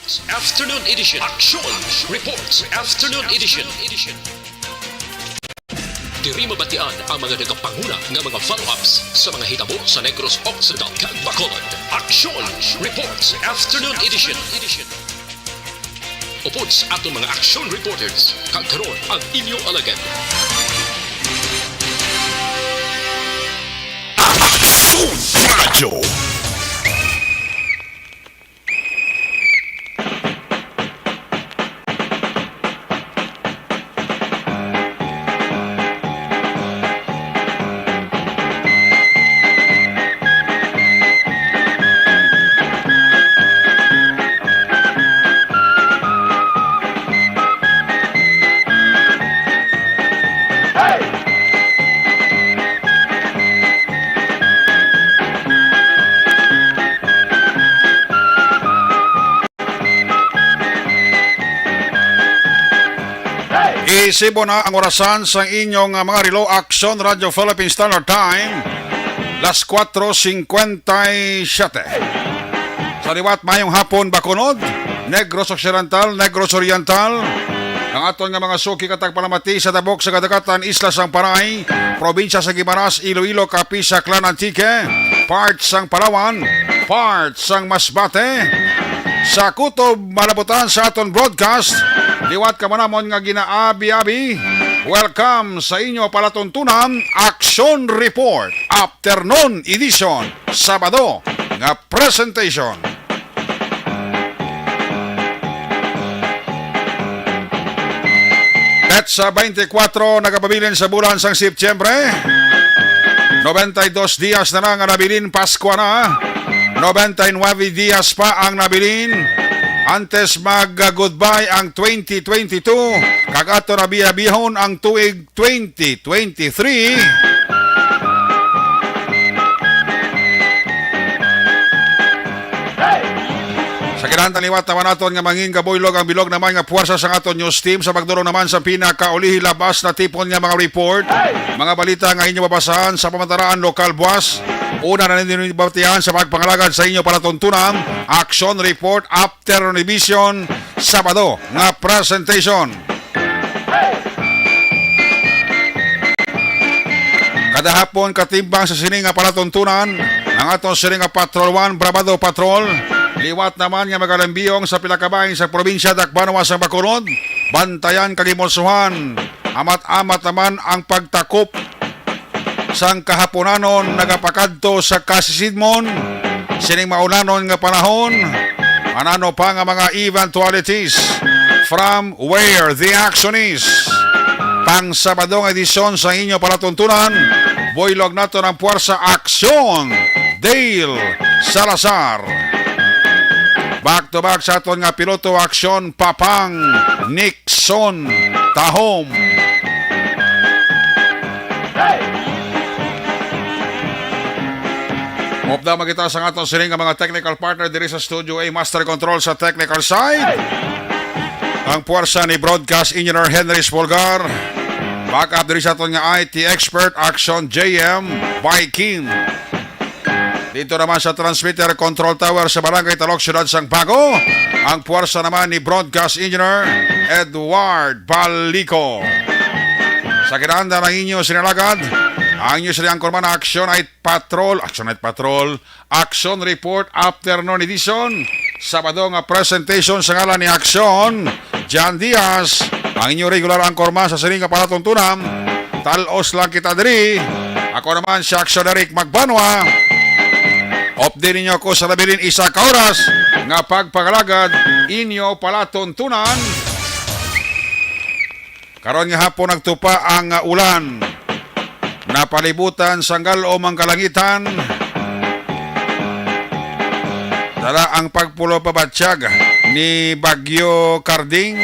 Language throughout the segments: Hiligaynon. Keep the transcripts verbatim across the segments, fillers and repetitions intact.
Afternoon Edition. Action Reports Afternoon Edition. Diri mabatian ang mga nagapanguna nga mga follow-ups sa mga hitabo sa Negros Occidental kag Bacolod. Action Reports Afternoon Edition. Upod sa aton mga action reporters, kag karon ang inyo alagad. Action Radio. Isibo na ang orasan sa inyong, ah, mga relo. Action Radio Philippine Standard Time, las cuatro cincuenta y siete. Sa liwat, mayong hapon, Bacolod, Negros Occidental, Negros Oriental, ang aton nga mga suki kag tagpalamati sa tabok sa kadagatan, isla sang Panay, probinsya sa Guimaras, Iloilo, Capiz, Aklan, Antique, part sang Palawan, part sang Masbate, sa kutob malabutan sa aton broadcast, liwat ka man namon nga ginaabi-abi. Welcome sa inyo palatuntunan, Action Report, Afternoon Edition, Sabado nga presentation. Petsa twenty-four nagapabilin sa bulan sang Setyembre. Noventa y dos dias na lang ang nabilin, Paskwa na. Noventa y nueve dias pa ang nabilin antes mag-goodbye ang twenty twenty-two, kag ato na biyabihon ang tuig twenty twenty-three. Sa kinahanglan, liwat naman naton nga mangin kabuylog ang bilog naman nga puwersa sang aton news team sa pagdulong naman sa pinakaulihi labas na tipon nga mga report, mga balita nga inyo mabasahan sa pamantaraan lokal buwas. Una na ninyo batihan sa pagpangalagad sa inyo palatuntunan, Action Report After Revision, Sabado nga presentation. Kada hapon, katimbang sa sini nga palatuntunan, ang aton sini nga Patrol One, Bravado Patrol, liwat naman nga magalambiyong sa pila ka bahin sa probinsya, dakbanuwa sang Bacolod, bantayan kag himulsuhan, amat-amat naman ang pagtakop sang kahaponanon nagapakadto sa kasisidmon sining maulanon nga panahon. Anano pa nga mga eventualities from where the action is. Pang Sabado nga edisyon sa inyo palatuntunan, buylog naton ang puwersa, Aksyon Dale Salazar. Back to back sa aton nga piloto, Aksyon Papang Nixon Tahom. Upda man kita sa aton sining nga mga technical partner diri sa Studio A, Master Control sa technical side, ang puwersa ni Broadcast Engineer Henry Spolgar. Backup diri sa aton nga I T expert, Action J M Viking. Dito naman sa transmitter control tower sa Barangay Talok, Siyudad sang Bago, ang puwersa naman ni Broadcast Engineer Edward Balico. Sa kinahanglan ang inyo sinalagad, ang inyo sila anchorman, Action Night Patrol, Action Night Patrol, Action Report Afternoon Edition, Sabado nga presentation sa ngalan ni Action Jan Diaz, ang inyo regular anchorman sa sining nga palatuntunan. Talos lang kita diri. Ako naman si Action Eric Magbanwa. Update ninyo ako sa nabilin isa ka oras nga pagpangalagad, inyo palatuntunan. Karon nga hapon nagtupa ang, ah, ulan. Napalibutan sang gal-om ang kalangitan. Dala ang pagpulo pabatyag ni Bagyo Carding,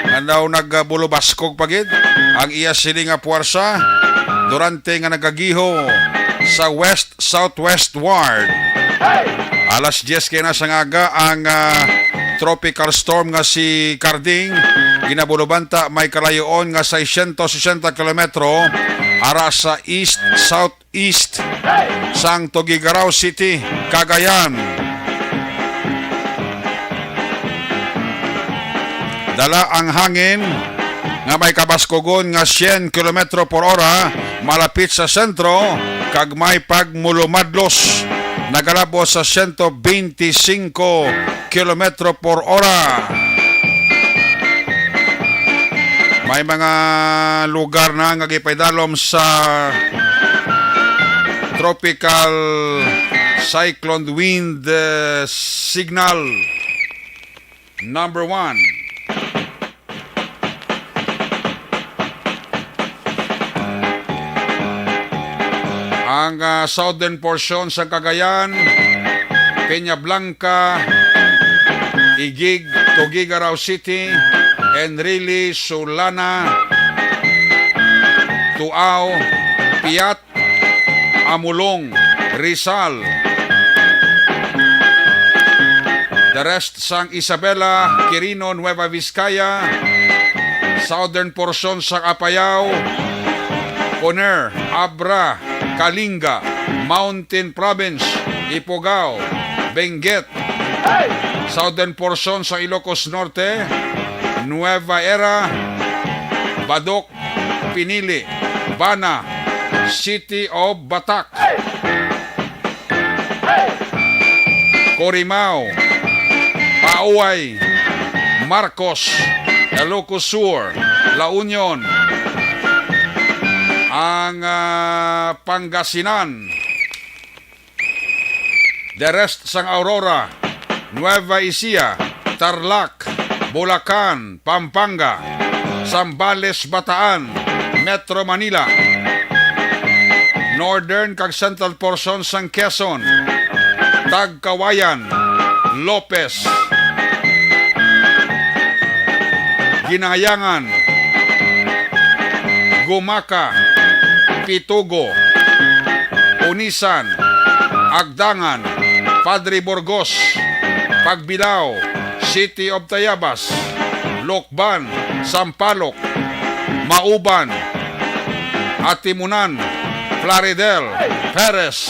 nga daw nagbulobaskog pa gid ang iya sini nga puwersa durante nga nagagiho sa west-southwestward. Alas diyes kay na sang aga ang, ah, tropical storm nga si Carding, ginabulubanta may kalayoon nga seiscientos sesenta kilometro ara sa east-southeast sang Tuguegarao City, Cagayan. Dala ang hangin nga may kabaskugon nga syen kilometro por ora malapit sa sentro kag may pagmulumadlos, nagalabot sa sento bente singko kilometro por ora. May mga lugar na nga gipaidalom sa tropical cyclone wind, eh, signal number one. Ang, ah, southern portion sa Cagayan, Peña Blanca, Taguig, Tuguegarao City, Enrile, Solana, Tuao, Piat, Amulong, Rizal. The rest sang Isabela, Quirino, Nueva Vizcaya, southern portion sang Apayao, Conair, Abra, Kalinga, Mountain Province, Ifugao, Benguet, southern portion sa Ilocos Norte, Nueva Era, Badoc, Pinili, Bana, City of Batac, Corimao, Pauay, Marcos, Ilocos Sur, La Union, ang, ah, Pangasinan. The rest sang Aurora, Nueva Ecija, Tarlac, Bulacan, Pampanga, Zambales, Bataan, Metro Manila, northern kag central portion sang Quezon, Tagkawayan, Lopez, Ginayangan, Gumaca, Pitugo, Onisan, Agdangan, Padre Burgos, Pagbilao, City of Tayabas, Lucban, Sampaloc, Mauban, Atimonan, Plaridel, Perez,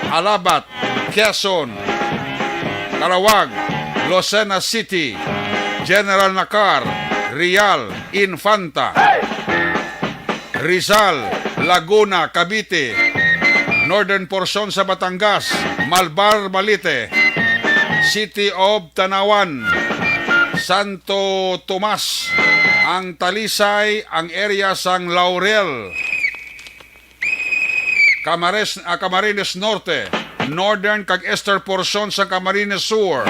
Alabat, Quezon, Calauag, Lucena City, General Nakar, Real, Infanta, Rizal, Laguna, Cavite, northern portion sa Batangas, Malvar, Malete, City of Tanauan, Santo Tomas, ang Talisay, ang area sang Laurel, Camarines, ah, Camarines Norte, northern kag eastern portion sa Camarines Sur,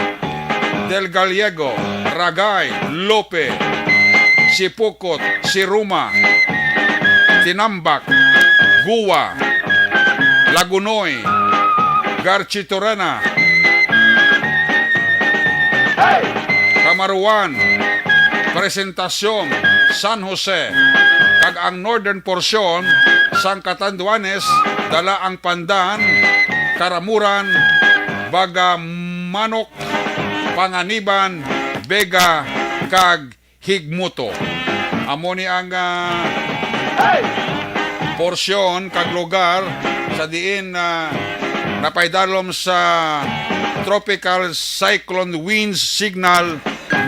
Del Gallego, Ragay, Lope, Sipocot, Siruma, Tinambac, Guva, Lagonoy, Garchitorena, Camaruan, Presentacion, San Jose, kag ang northern portion sang Catanduanes, dala ang Pandan, Caramuran, Baga, Manok, Panganiban, Vega, kag Higmuto. Amo ni ang, ah, porsyon kag lugar sa diin, ah, napaidalom sa Tropical Cyclone Winds Signal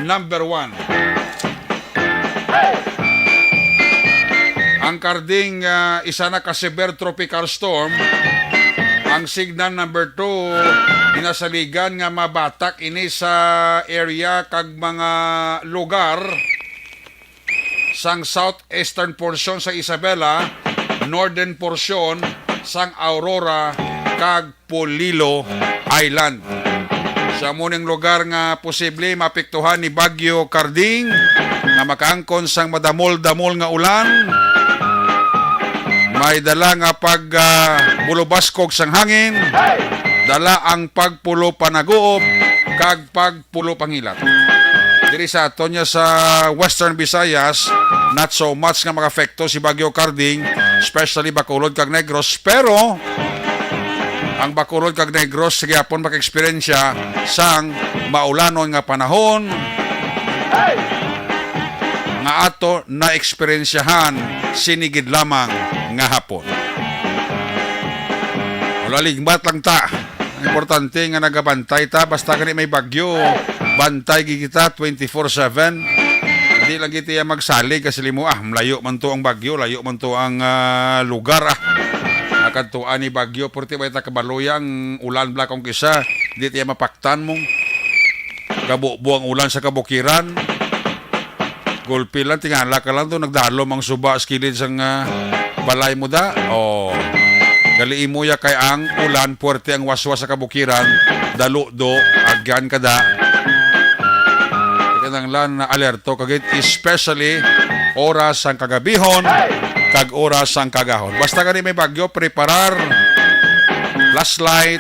number one. Ang Karding, ah, isa na ka severe tropical storm. Ang signal number two, ginasaligan nga mabatak ini sa area kag mga lugar sang southeastern portion sa Isabela, northern portion sang Aurora, kag Polillo Island. Sa amo ning lugar nga posible maapektuhan ni Bagyo Karding nga makaangkon sang madamol-damol nga ulan, may dala nga pag, ah, bulubaskog sang hangin, dala ang pagpulo panaguob kag pagpulo pangilat. Diri sa aton nga sa Western Visayas, not so much nga makaapekto si Bagyo Karding, especially Bacolod kag Negros, pero ang Bacolod kag Negros gihapon maka-eksperyensya sang maulanon nga panahon nga ato naeksperyensyahan sini gid lamang nga hapon. Wala, ligmat lang ta. Ang importante nga nagabantay ta, basta gani may bagyo, bantay gid kita twenty-four seven. Di lang kita magsalig kasi limo, ah, malayo man to ang bagyo, layo man to ang, ah, lugar, ah. Makadtuan ni bagyo, purti ba ita kabalo yang ulan bla kung kisa, di tiya mapaktan mo. Kabubo ang ulan sa kabukiran. Gulpi lang, tingala ka lang to, nagdalom ang suba sa kilid sang, ah, balay mo da. Oh. Gali imo ya kay ang ulan, puwerte ang waswas sa kabukiran, dalo do, agyan ka da. Kinahanglan na alerto ka gid, especially oras sang kagabihon kag oras sang kagahon. Basta gani may bagyo, preparar, flashlight.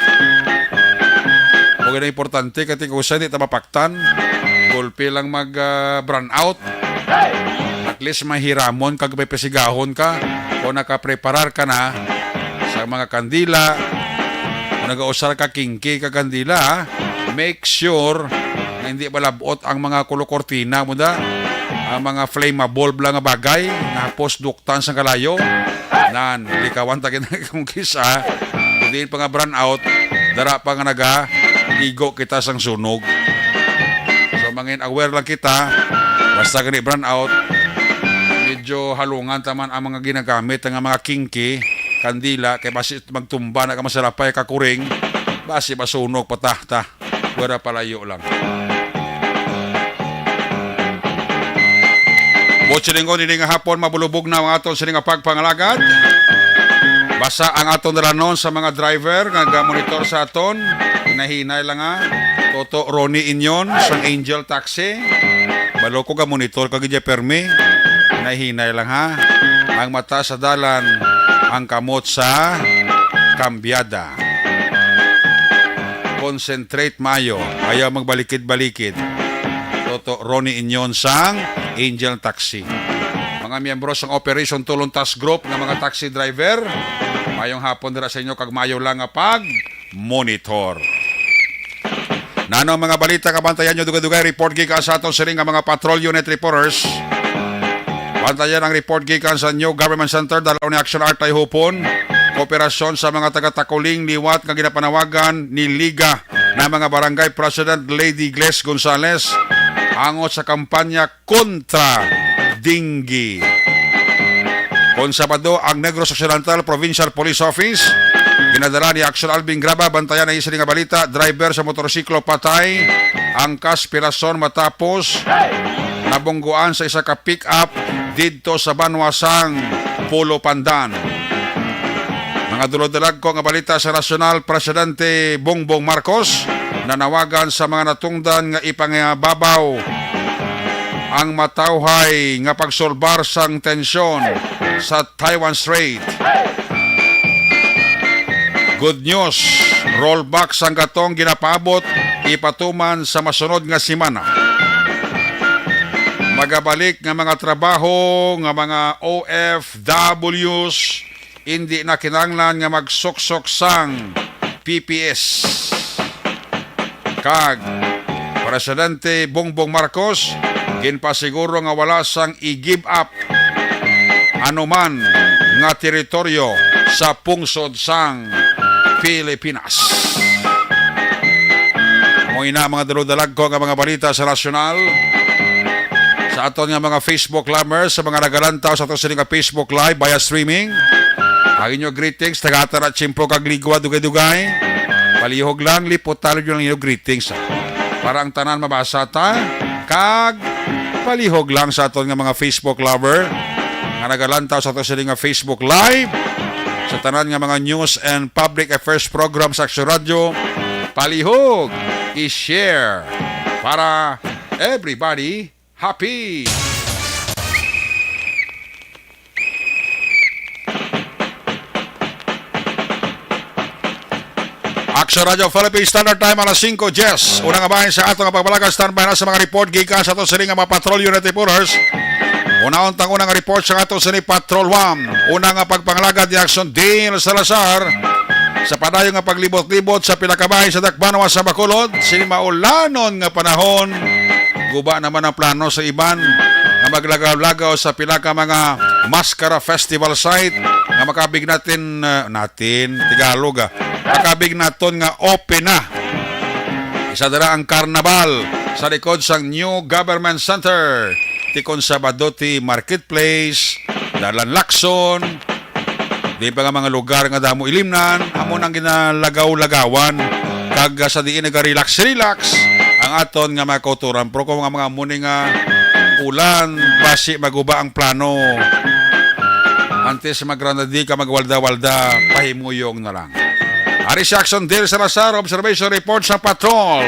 Mo gani importante kay tingkusa di ta mapaktan. Gulpi lang mag, ah, brownout. At least mahiramon kag may pasigahon ka kung nakapreparar ka na sa mga kandila. Kung nagausar ka kingki ka kandila, ha? Make sure na hindi malabot ang mga kulokortina mo da. Ang mga flammable bla nga bagay, nga hapos duktan sa kalayo. Nan, likawan ta kita kung kisa, kung diin pa nga brownout, dara pa nga naga, igo kita sang sunog. So, mangin aware lang kita, basta gani brownout, medyo halungan taman ang mga ginagamit nga mga kingki, kandila, kay basi magtumba na ka masalapay ka kuring, basi masunog pa ta, ta. Wala palayo lang. Buot silingon, ini nga hapon, mabulubog na ang aton sini nga pagpangalagad. Basa ang aton dalanon sa mga driver nga gamonitor sa aton. Hinahinay lang, ha. Toto Ronnie Inyon sang Angel Taxi. Balo ko gamonitor ka gid ya permi. Hinahinay lang, ha. Ang mata sa dalan, ang kamot sa kambyada. Concentrate maayo, ayaw magbalikid-balikid. Toto Ronnie Inyon sang Angel Taxi. Mga miyembro sang Operation Tulon Task Group nga mga taxi driver, mayong hapon dira sa inyo kag maayo lang nga pag-monitor. Nano ang mga balita nga bantayan nyo dugay-dugay? Report gikan sa aton siling nga mga patrol unit reporters. Bantayan ang report gikan sa New Government Center, dalaw ni Action Art Tayhupon. Kooperasyon sa mga taga-Takuling liwat nga ginapanawagan ni Liga na mga Barangay President Lady Gles Gonzales angot sa kampanya kontra dengue. Kon Sabado, ang Negros Occidental Provincial Police Office ginadala ni Action Alvin Graba. Bantayan ang isa nga balita, driver sa motorsiklo patay, angkas pirason matapos nabungguan sa isa ka pick-up didto sa banwa sang Polo Pandan. Mga dulod-dalagko nga balita sa nasyonal, Presidente Bongbong Marcos nanawagan sa mga natungdan nga ipangababaw ang matawhay nga pagsulbar sang tensyon sa Taiwan Strait. Good news, rollback sang gatong ginapaabot ipatuman sa masunod nga semana. Magabalik nga mga trabaho nga mga O F Ws, indi na kinahanglan nga magsuksok sang P P S. Kag Presidente Bongbong Marcos ginpasiguro nga wala sang i-give up anuman nga teritoryo sa pungsod sang Pilipinas. Mo ina mga daludalagko nga mga balita sa nasyonal. Sa aton nga mga Facebook lovers, sa mga nagalantaw sa aton sini nga Facebook Live via streaming, ang inyo greetings, tagata na tiyempo kag ligwa, dugay-dugay. Palihog lang, liputan lang inyo greetings, ha. Para ang tanan mabasa ta, kag palihog lang sa aton nga mga Facebook lover nga nagalantaw sa aton sini nga Facebook Live, sa tanan nga mga news and public affairs program sa Aksyon Radyo. Palihog, i-share para everybody happy. Aksyon Radyo Philippines Standard Time, alas singko diyes. Una nga bahin sa ato nga pagpalagan, standby na sa mga report gikan sa ato siling nga mga patrol unit reporters. Unahon tang unang report sa ato sini Patrol One. Una nga pagpangalagad ni Aksyon Dale Salazar sa padayon nga paglibot-libot sa pila ka bahin sa Dakbanwa sa Bacolod. Sini maulanon nga panahon, guba naman ang plano sa iban nga maglagaw-lagaw sa pila ka mga maskara festival site nga makabig natin, uh, natin, Tagalog, ah, makabig naton nga open na. Isa dira ang karnabal sa likod sang New Government Center. Tikon Sabado ti Marketplace, Dalan Lacson, di pa nga mga lugar nga damo ilimnan, amo nang ginalagaw-lagawan. Kag, ah, sa diin naga-relax-relax ang aton nga mga kauturan. Pero kung ang mga muni nga ulan, basi maguba ang plano. Antes magrandadi ka magwalda-walda, pahimuyong na lang. Ari si Action Dale Salazar, observation report sa patrol.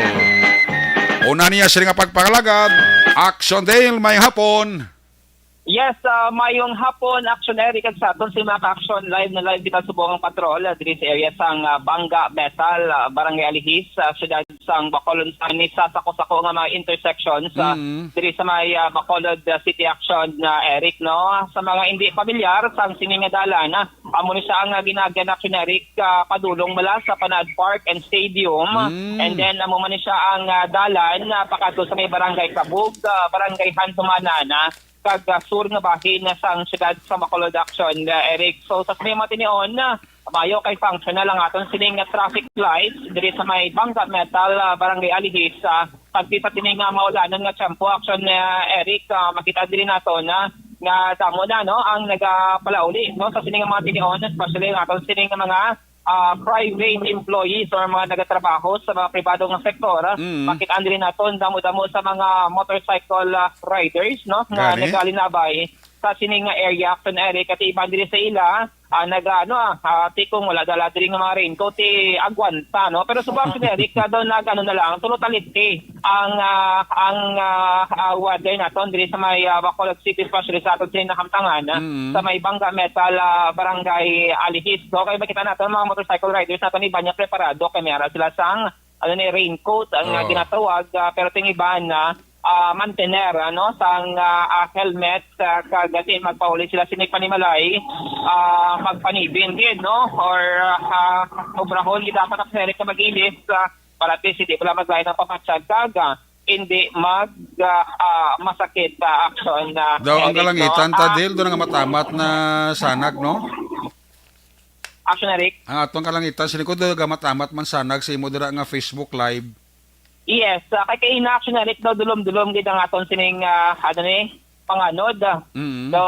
Una niya sila nga pagpangalagad, Action Dale, may hapon. Yes, ah, mayong hapon, Action Eric, kag sa aton si mga ka-action, live na live kita subong ang patrol, ah, diri sa area sang, ah, Bangga Metal, ah, Barangay Alihis, sa siyudad sang Bacolod, sa ni sa sako-sako nga mga intersections, ah, Mm. diri sa may, ah, Bacolod, ah, City Action, ah, Eric, no? Sa mga hindi pamilyar sang sini nga dalan, ah, amo ni siya ang, ah, ginaagyan, Action Eric, ah, padulong mula sa Panaad Park and Stadium. Mm. And then, amo man ni siya ang, ah, dalan, ah, pakadto sa may Barangay Kabug, ah, Barangay Handumanan, ah, kag, ah, sur nga bahin na sang siyudad sa Bacolod, Action, ah, Eric. So, sa mga tinion, ah, mayo kay functional ang aton sining nga traffic lights diri sa may Bangga Metal, ah, Barangay Alihis, ah, pagti sa tining nga maulanon nga tiyempo, Action, ah, Eric, ah, makita diri nato na nga damo na, no, ang nagapalauli, no, sa sining nga mga tinion, especially ang aton sining nga mga, ah, private employees or mga nagatrabaho sa mga pribado nga sektor. Mm. Makita diri naton damo-damo sa mga motorcycle, ah, riders, no, nga Gani? nagalinabay sa sining nga area, Action Eric, at iban diri sa ila, ah, naga, ano, ah, ah, tikong wala dala diri nga mga raincoat, eh, agwanta, no? Pero subong, Action Eric, ah, daw nag, ano na lang, tulo taliti ang, ah, ang, ah, ah, weather naton diri sa may, ah, Bacolod City, especially sa aton sini nahamtangan, ah, Mm. sa may Bangga Metal, ah, Barangay Alihis, no? Kaya makita naton mga motorcycle riders naton, iban niya preparado, kay may ara sila sang, ano ni, raincoat ang, ah, Oo. ginatawag, ah, pero ting iban na, ah, mantener, ano, sang, ah, ah, helmet, ah, kag ati magpauli sila sini panimalay, ah, magpanibin gid, no? Or, ah, obrahon gid dapat ang helmet nga mag-ilis, ah, para at least hindi pala maglain ang pamatsyag kag, ah, hindi mag, ah, ah, masakit, ah, action, ah, Daw ang Eric, no? kalangitan, Ah, Tadil, doon nga matamat na sanag, no? Action, Eric? Ang atong kalangitan, siling ko, doon gamat-amat man sanag sa imo dira nga Facebook Live. Yes, ah, kay kaina, Action Eric, daw dulom-dulom gid ang aton sining, ah, ano ni, panganod. Mm. So,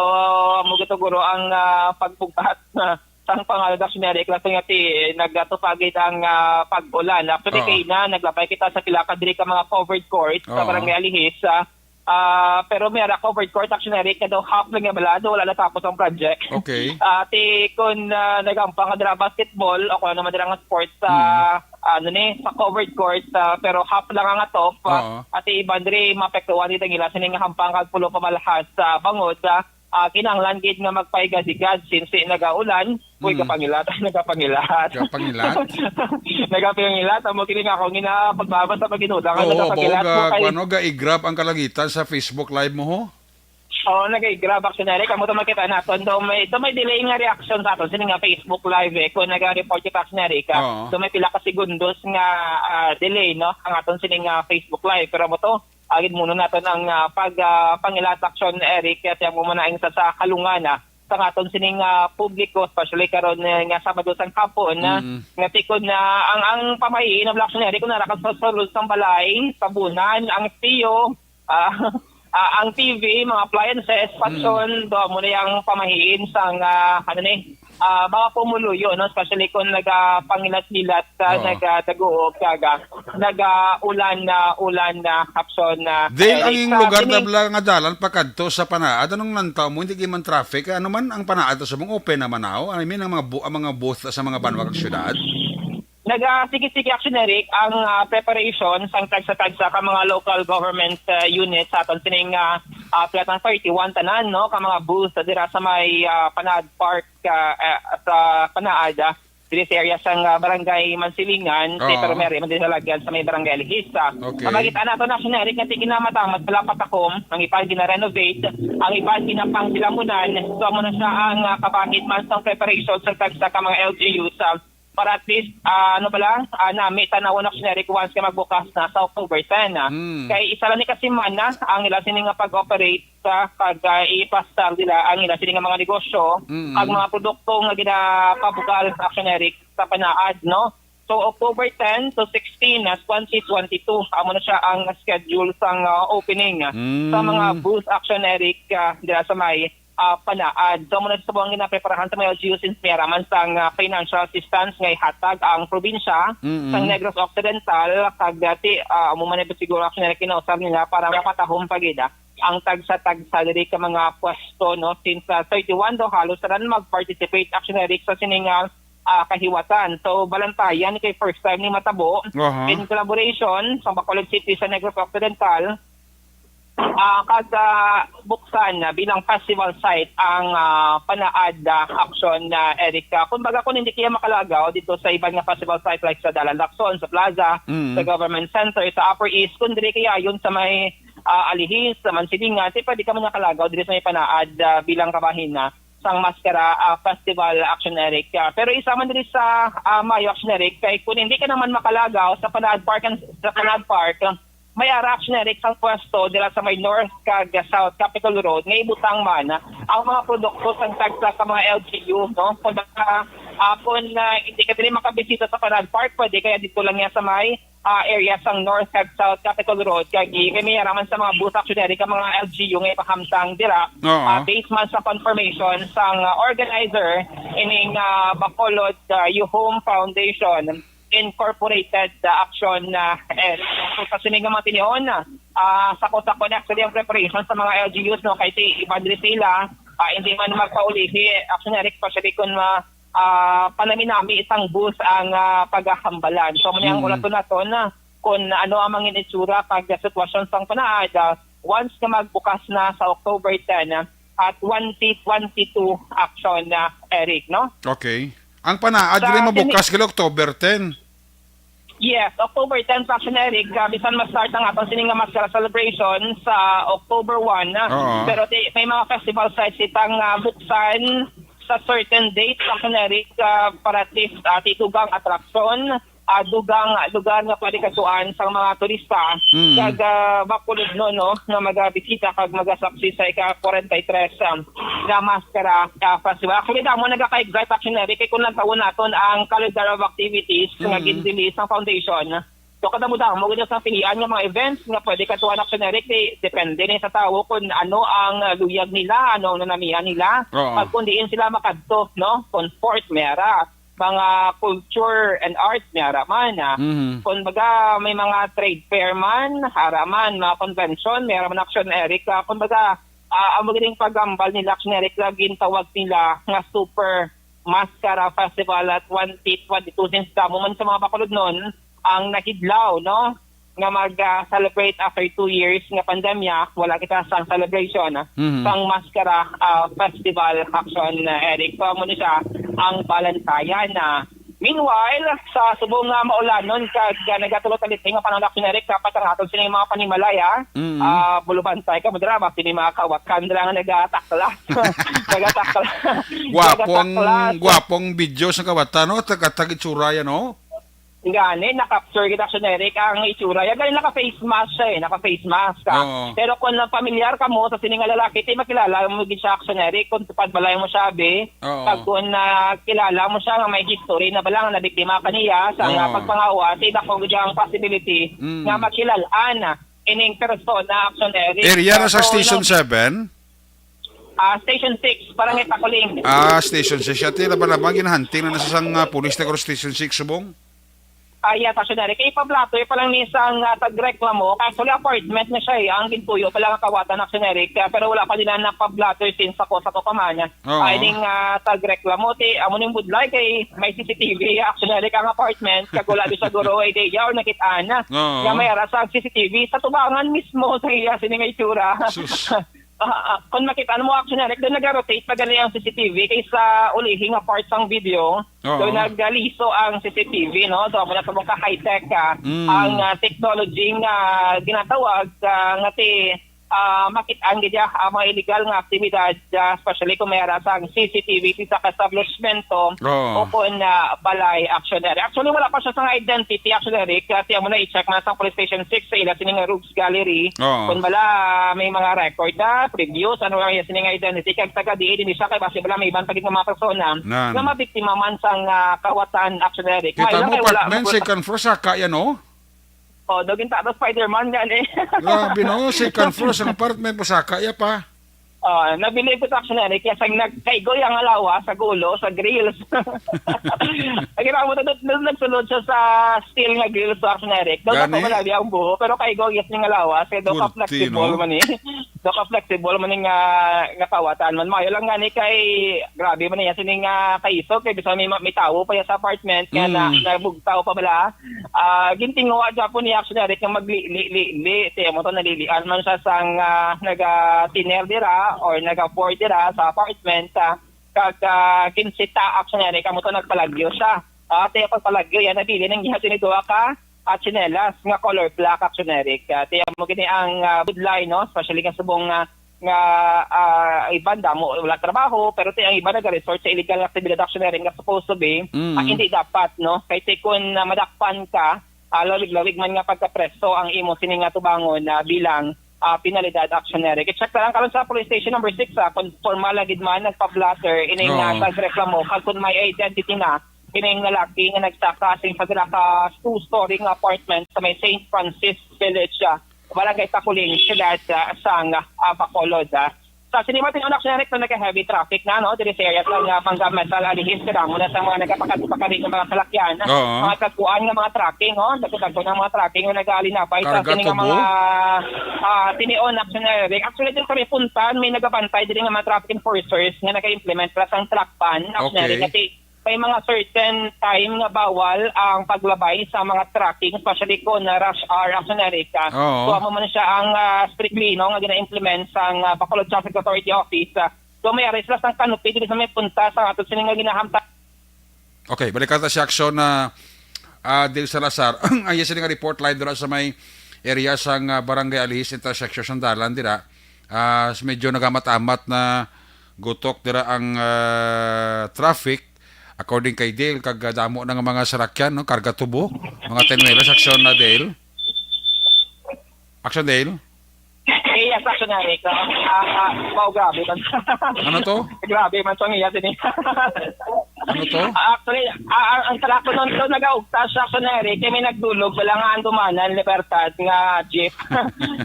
amo gid guro ang, ah, pagbugat na sang panganod, Action Eric, kasi nga ti, nagatupa gid ang, ah, pag-ulan. Actually, Oo. kaina, naglabay kita sa pila ka diri ka mga covered court sa Oo. Barangay Alihis, ah, ah, pero may ara covered court, Action Eric, nga daw half lang nga balado, wala natapos ang project. Okay. Ah, ti kun, ah, nagampang ka dira basketball o kung ano man dira nga sports sa, Mm. ano ni, sa covered court, ah, pero half lang ang atop, ah, Oo. at iban diri maapektuhan dito ang ila sining hampang kag pulo ka malahas sa bangod, ah, ah, kinahanglan gid nga magpaigad-igad since nagaulan, uy, Mm. kapangilat, nagapangilat. Kapangilat? Nagapangilat, amo kini nga akong gina-, pagbabasa pag inulang, Oo, nagapangilat bao mo ga-, kay kuno, ga-igrab ang kalangitan sa Facebook Live mo, ho? Oo, nag-igrab, Action Eric. Amo to makita naton. Daw may, daw may delay nga reaction sa aton sini nga Facebook Live, eh. Kung naga-report kita, Action Eric, ah, Oo. daw may pila ka segundos nga, ah, delay, no? Ang aton sini nga Facebook Live. Pero amo to, agid muno naton ang, ah, pag, ah, pangilat, Action Eric, kaya tiyan mo man ang isa sa kalungan, ah, sa aton sining, ah, publiko, especially karon, eh, nga Sabado sang hapon, ah, Mm. nga tikod na ang, ang pamahiin, Action Eric, kung nara ka sa sulod sang balay, tabunan, ang siyo, ah, ah, ang T V, mga appliances, Mm. patson, do mo na yung pamahiin sang, ah, ano ni, ah, mga pumuluyo, no? Especially kung nagapangilat-ilat, ah, Oo. nagadaguog, kaga, nagaulan na, ulan na, hapson na, Dale, ang eh, ing sa lugar na tining bala nga dalan pakadto sa Panaad, anong lantaw mo? Hindi man traffic. Ano man ang Panaad sa subong open naman, aw? I mean, ang mga bu-, ang mga booth sa mga banwa kag syudad? Naga, sige, sige, Action Eric, ang, ah, preparation sang tagsa-tagsa ka mga local government, ah, unit sa aton sining, ah, ah, pila tang thirty-one tanan, no, ka mga booth sa dira sa may, ah, Panaad Park, ah, ah, sa Panaad, ah, diri sa area sang, ah, Barangay Mansilingan, si Oo. Primary, man din sa lagyan sa may Barangay Alihista. Okay. Ang makita nato na, Action Eric, nga ti ginamatamat pala patakom, ang iban gina-renovate, ang iban ginapangsilamunan. So, amo na siya ang, ah, kabangit man sa preparation sa tagsa ka mga L G U sa para at least, ah, ano ba lang, ah, nami tanawon, Action Eric, once nga magbukas na sa October ten, ah. Mm. Kay isa lang ni ka semana ang ila sini nga pag-operate sa pag, ah, ipastar nila ang ila sini nga mga negosyo, Mm. ang mga produkto nga ginapabugal, Action Eric, sa Panaad, no? So, October ten to sixteen na twenty twenty-two, amo na siya ang schedule sang, ah, opening, ah, sa mga Mm. booth, Action Eric, ah, dira sa may, ah, Panaad. So, amo na sa buang ginapreparahan sa mga L G U since may araman sang, ah, financial assistance nga ihatag ang probinsya Mm. sang Negros Occidental, kag dati, ah, amo man na siguro, Action Eric, kinausab nila para mapatahom pa gid, ah, ang tagsa-tagsa diri ka mga pwesto, no? Since, ah, thirty-one daw halos tanan mag-participate, Action Eric, sa sining, ah, ah, kahiwatan. So, balantayan kay first time ni matabo Aha. in collaboration sa Bacolod City sa Negros Occidental, ah, kag, ah, buksan na bilang festival site ang, ah, Panaad, ah, Action, ah, Eric. Ah, kumbaga, kung hindi kaya makalagaw dito sa iban nga festival site like sa Dalan Lacson, sa Plaza, Mm. sa Government Center, sa Upper East, kung diri kaya yun sa may, ah, Alihis, sa Mansilingan, di pwede ka man nakalagaw diri sa may Panaad, ah, bilang kabahin na sang Maskara, ah, Festival, Action Eric. Ah, pero isa man diri sa, ah, mayo, Action Eric, kay kung hindi ka naman makalagaw sa Panaad Park and, sa Panaad Park, may ara, Action Eric, sang pwesto dira sa may North kag South Capitol Road nga ibutang man ang mga produkto sang tagsa ka mga L G U, no? Kung naka, ah, kung, ah, hindi ka diri makabisita sa Panaad Park, pwede kaya dito lang yan sa may, ah, area sang North kag South Capitol Road. Kag i-, kay may araman sa mga booth, Action Eric, ang mga L G U nga ipahamtang dira. Oo. Ah, based man sa confirmation sang, ah, organizer ining, ah, Bacolod, ah, You Home Foundation Incorporated, ah, Action, ah, Eric. So, sa sini nga mga tinion, ah, sako-sako na actually ang preparation sa mga L G Us, no? Kay si Ivan Drisila, ah, hindi man magpaulihi, Action Eric, especially kung ma-, ah, panami-nami isang bus ang, ah, pagahambalan. So, muna ang Mm. ulaton naton, ah, kung ano ang mga itsura kag sitwasyon sang Panaad, ah, once nga magbukas na sa October ten, ah, at twenty twenty-two, Action, ah, Eric, no? Okay. Ang Panaad Sa dili mabukas sini- kay October ten. Yes, October ten sa, Action Eric, ah, bisan ma-start ang aton sini nga Maskara celebration sa October one, ah, Oo. pero ti-, may mga festival sites itang, ah, buksan sa certain date sa, Action Eric, ah, para at least, ah, ti dugang attraction, ah, dugang lugar nga pwede katuan sang mga turista. Mm. Kag, ah, bakulod no, no, nga magabisita kag magasaksi sa ika-forty-three, um, nga Maskara, ah, Festival. Actually, damo nagaka-excite, Action Eric, kay kung lantawon naton ang calendar of activities nga Mm. gin-release sang foundation, so, kadamo-damo gid sang pilian nga mga events nga pwede katuan, Action Eric, di, depende ni sa tawo kung ano ang, ah, luyag nila, ano ang nanamian nila. Oo. Pag kung diin sila makadto, no? Kung sport, may ara. Mga culture and arts, may ara man, ah. Mhm. Kung baga, may mga trade fair man, ara man, mga convention, may ara man, Action Eric. Ah, kung baga, ah, ang magaling paghambal nila, Action Eric, lagi yung tawag nila nga Super Maskara Festival at twenty twenty-two, since damo man sa mga bakulod nun ang nahidlaw, no, nga mag, ah, celebrate after two years nga pandemya, wala kita sang celebration, ah, Mhm. sang Maskara, ah, Festival, Action, ah, Eric. So, amo ni siya ang balantayan na. Meanwhile, sa subong nga maulanon kag, ah, nagatulo taliti nga panahon, Action Eric, dapat ang aton sining mga panimalay, ah, Mhm. ah, bulubantay ka, madara, mas ini mga kawatan dira nga nagatakla. Nagatakla. Gwapong, Nagatakla. gwapong video sa kawatan, no? Tagatag itsura yan, no? Gani, na-capture kita, Action Eric, ang itsura. Yan, gani, naka-face mask siya eh, naka-face mask ka. Oo. Pero kung pamilyar ka mo sa sining nga lalaki, ti makilala mo gid siya, Action Eric, kung tupad balay mo siya, be. Oo. Pag kung, ah, kilala mo siya nga may history na bala nga nabiktima ka niya sa nga Oo. pagpangawa, ti dako gid ang possibility Mm. nga makilalaan ining persona, Action Eric. Area na sa So, Station no, seven? Ah, Station six, Barangay Takuling. Ah, Station six. Ati, laban-laban, ginahunting na na sa sang, ah, pulis na Station six, subong? Ah, yes, Action Eric. Kay pa-blotter pa lang ni sang, ah, tagreklamo. Actually, apartment na siya eh. Ang gintuyo pa lang ang kawatan, Action Eric. Ah, pero wala pa nila na pa-blotter since ako sa ko pa man. Oo. Ay, ning, ah, tagreklamo, ti, amo ning budlay kay may C C T V, Action Eric, ang apartment. Kag wala di siguro, eh, di, yaw, nakit-an na. Oo. Nga may ara sa C C T V sa tubangan mismo sa iya, sini nga itsura. Sus. Ah, ah, kung makita mo, Action Eric, doon nag-rotate pa gani ang C C T V kaysa ulihi nga part sang video. Oo. Doon nagliso ang C C T V, no? So, muna sa mga high-tech, ah, Mm. ang, ah, technology nga ginatawag, ah, nga ti, ah, makit-an gid, ah, ang mga illegal nga aktibidad, ah, especially kung may ara sang C C T V sa isa ka establishmento Oo. o kung, ah, balay, Action Eric. Actually, wala pa siya sang identity, Action Eric, kasi amo na i-check man sa Police Station six sa ila sini nga Rogues Gallery. Oo. Kung bala may mga record na, previous, ano lang yan sini nga identity, kag taga diin ini siya, kay basi bala may iban pa gid nga mga persona Nan. nga mabiktima man sang, ah, kawatan, Action Eric. Kita May lang mo, kay wala apartment, mo second floor, saka yan, oh. Oh, daw gintago Spider-Man gani. Grabe, no? Second floor sa apartment mo, saka ya pa. Oh, nabilib ko sa Action Eric, kaya sang nagkaigoy ang alawa sa gulo, sa grills. Ang ginawa mo, nag-, nag-, nagsulod siya sa steel nga grills sa Action Eric. Daw Gani? Dapat malabi ang buho, pero kaigoy, yes, ning alawa. Kaya daw Kurti, ka-flexible no? man eh. Daw ka-flexible man eh nga, nga kawatan man. Mayo lang gani kay, grabe man niya, sining nga kaiso, kay bisa may, may tawo pa yan sa apartment, kaya na, Mm. nabugtaw pa bala. Ah, gintinguha gyapon ni Action Eric nga maglili-li-li. Ti amo to, nalilian man siya sang, ah, naga-tiner dira or naga-pour dira sa apartment, ah, kag, ah, ginsita Action Eric, amo to, nagpalagyo siya. Ah, ti pagpalagyo yan, nabilin ang giha sini duha ka, ah, tsinelas nga color black Action Eric. Ah, ti amo gini ang, ah, budlay, no? Especially nga subong, ah, nga, ah, iban damo wala trabaho, pero ti ang iban nagaresort sa illegal nga aktibidad Action Eric nga supposed to be, Mm. ah, hindi dapat, no? Kay ti kun, ah, madakpan ka, ah, lawig-lawig man nga pagkapreso ang imo sini nga tubangon, ah, bilang, ah, penalidad Action Eric. I-check na lang karon sa police station number six, ah, kung formal na gid man nagpa-blotter ining, ah, Oo. nagreklamo, kag kung may identity na kining lalaki nga nagsaka sing pagkira ka two-story nga apartment sa may Saint Francis Village, ah, Barangay Takuling, siyudad, ah, sang, ah, Bacolod, ah. Sa sini man, tinunak siya, Rick, na nagka-heavy traffic na, no? Diri sa area sa, ah, Mangga Metal, Alihis, kadamo na sa mga nagkapakad-pakari ng mga salakyan. Oo. Mga tagpuan nga mga trucking, oh. Nagkatagpo ng mga trucking nga nag-aalinabay sa Karga sini nga tubo? mga, ah, tinion, Action Eric. Actually, diri sa may Puntan, may nagabantay diri nga mga traffic enforcers nga nag-implement para sa truck ban, Action Okay. Eric. Kasi may mga certain time nga bawal ang paglabay sa mga trucking, especially kung na rush hour, Action Eric. Oo. So, amo man siya ang, ah, strictly, no, nga gina-implement sang, ah, Bacolod Traffic Authority Office. Ah, so, may arrest sila sang canopy diri sa may punta sa ato sini nga ginahamtang. Okay, balikan ta si Action na, ah, Dil Salazar. Ang iya sini nga report live dira sa may area sang, ah, Barangay Alihis intersection sang dalan dira. Ah, s-, medyo nagamat-amat na gutok dira ang, ah, traffic. According kay Dale, kag, ah, damo na nga mga sarakyan, no? Karga tubo, mga tenuelas, Action na, Dale. Action, Dale? Eh, yes, Action na, Rick. Ah, ah, wow, grabe man. Ano to? Grabe man to, iya, sini. Ano to? Ah, actually, ah, ang, ang truck ko nun, to, nagaugtas siya, Action na, Rick. Kaya may nagdulog, wala nga andumanan, Libertad, nga jeep.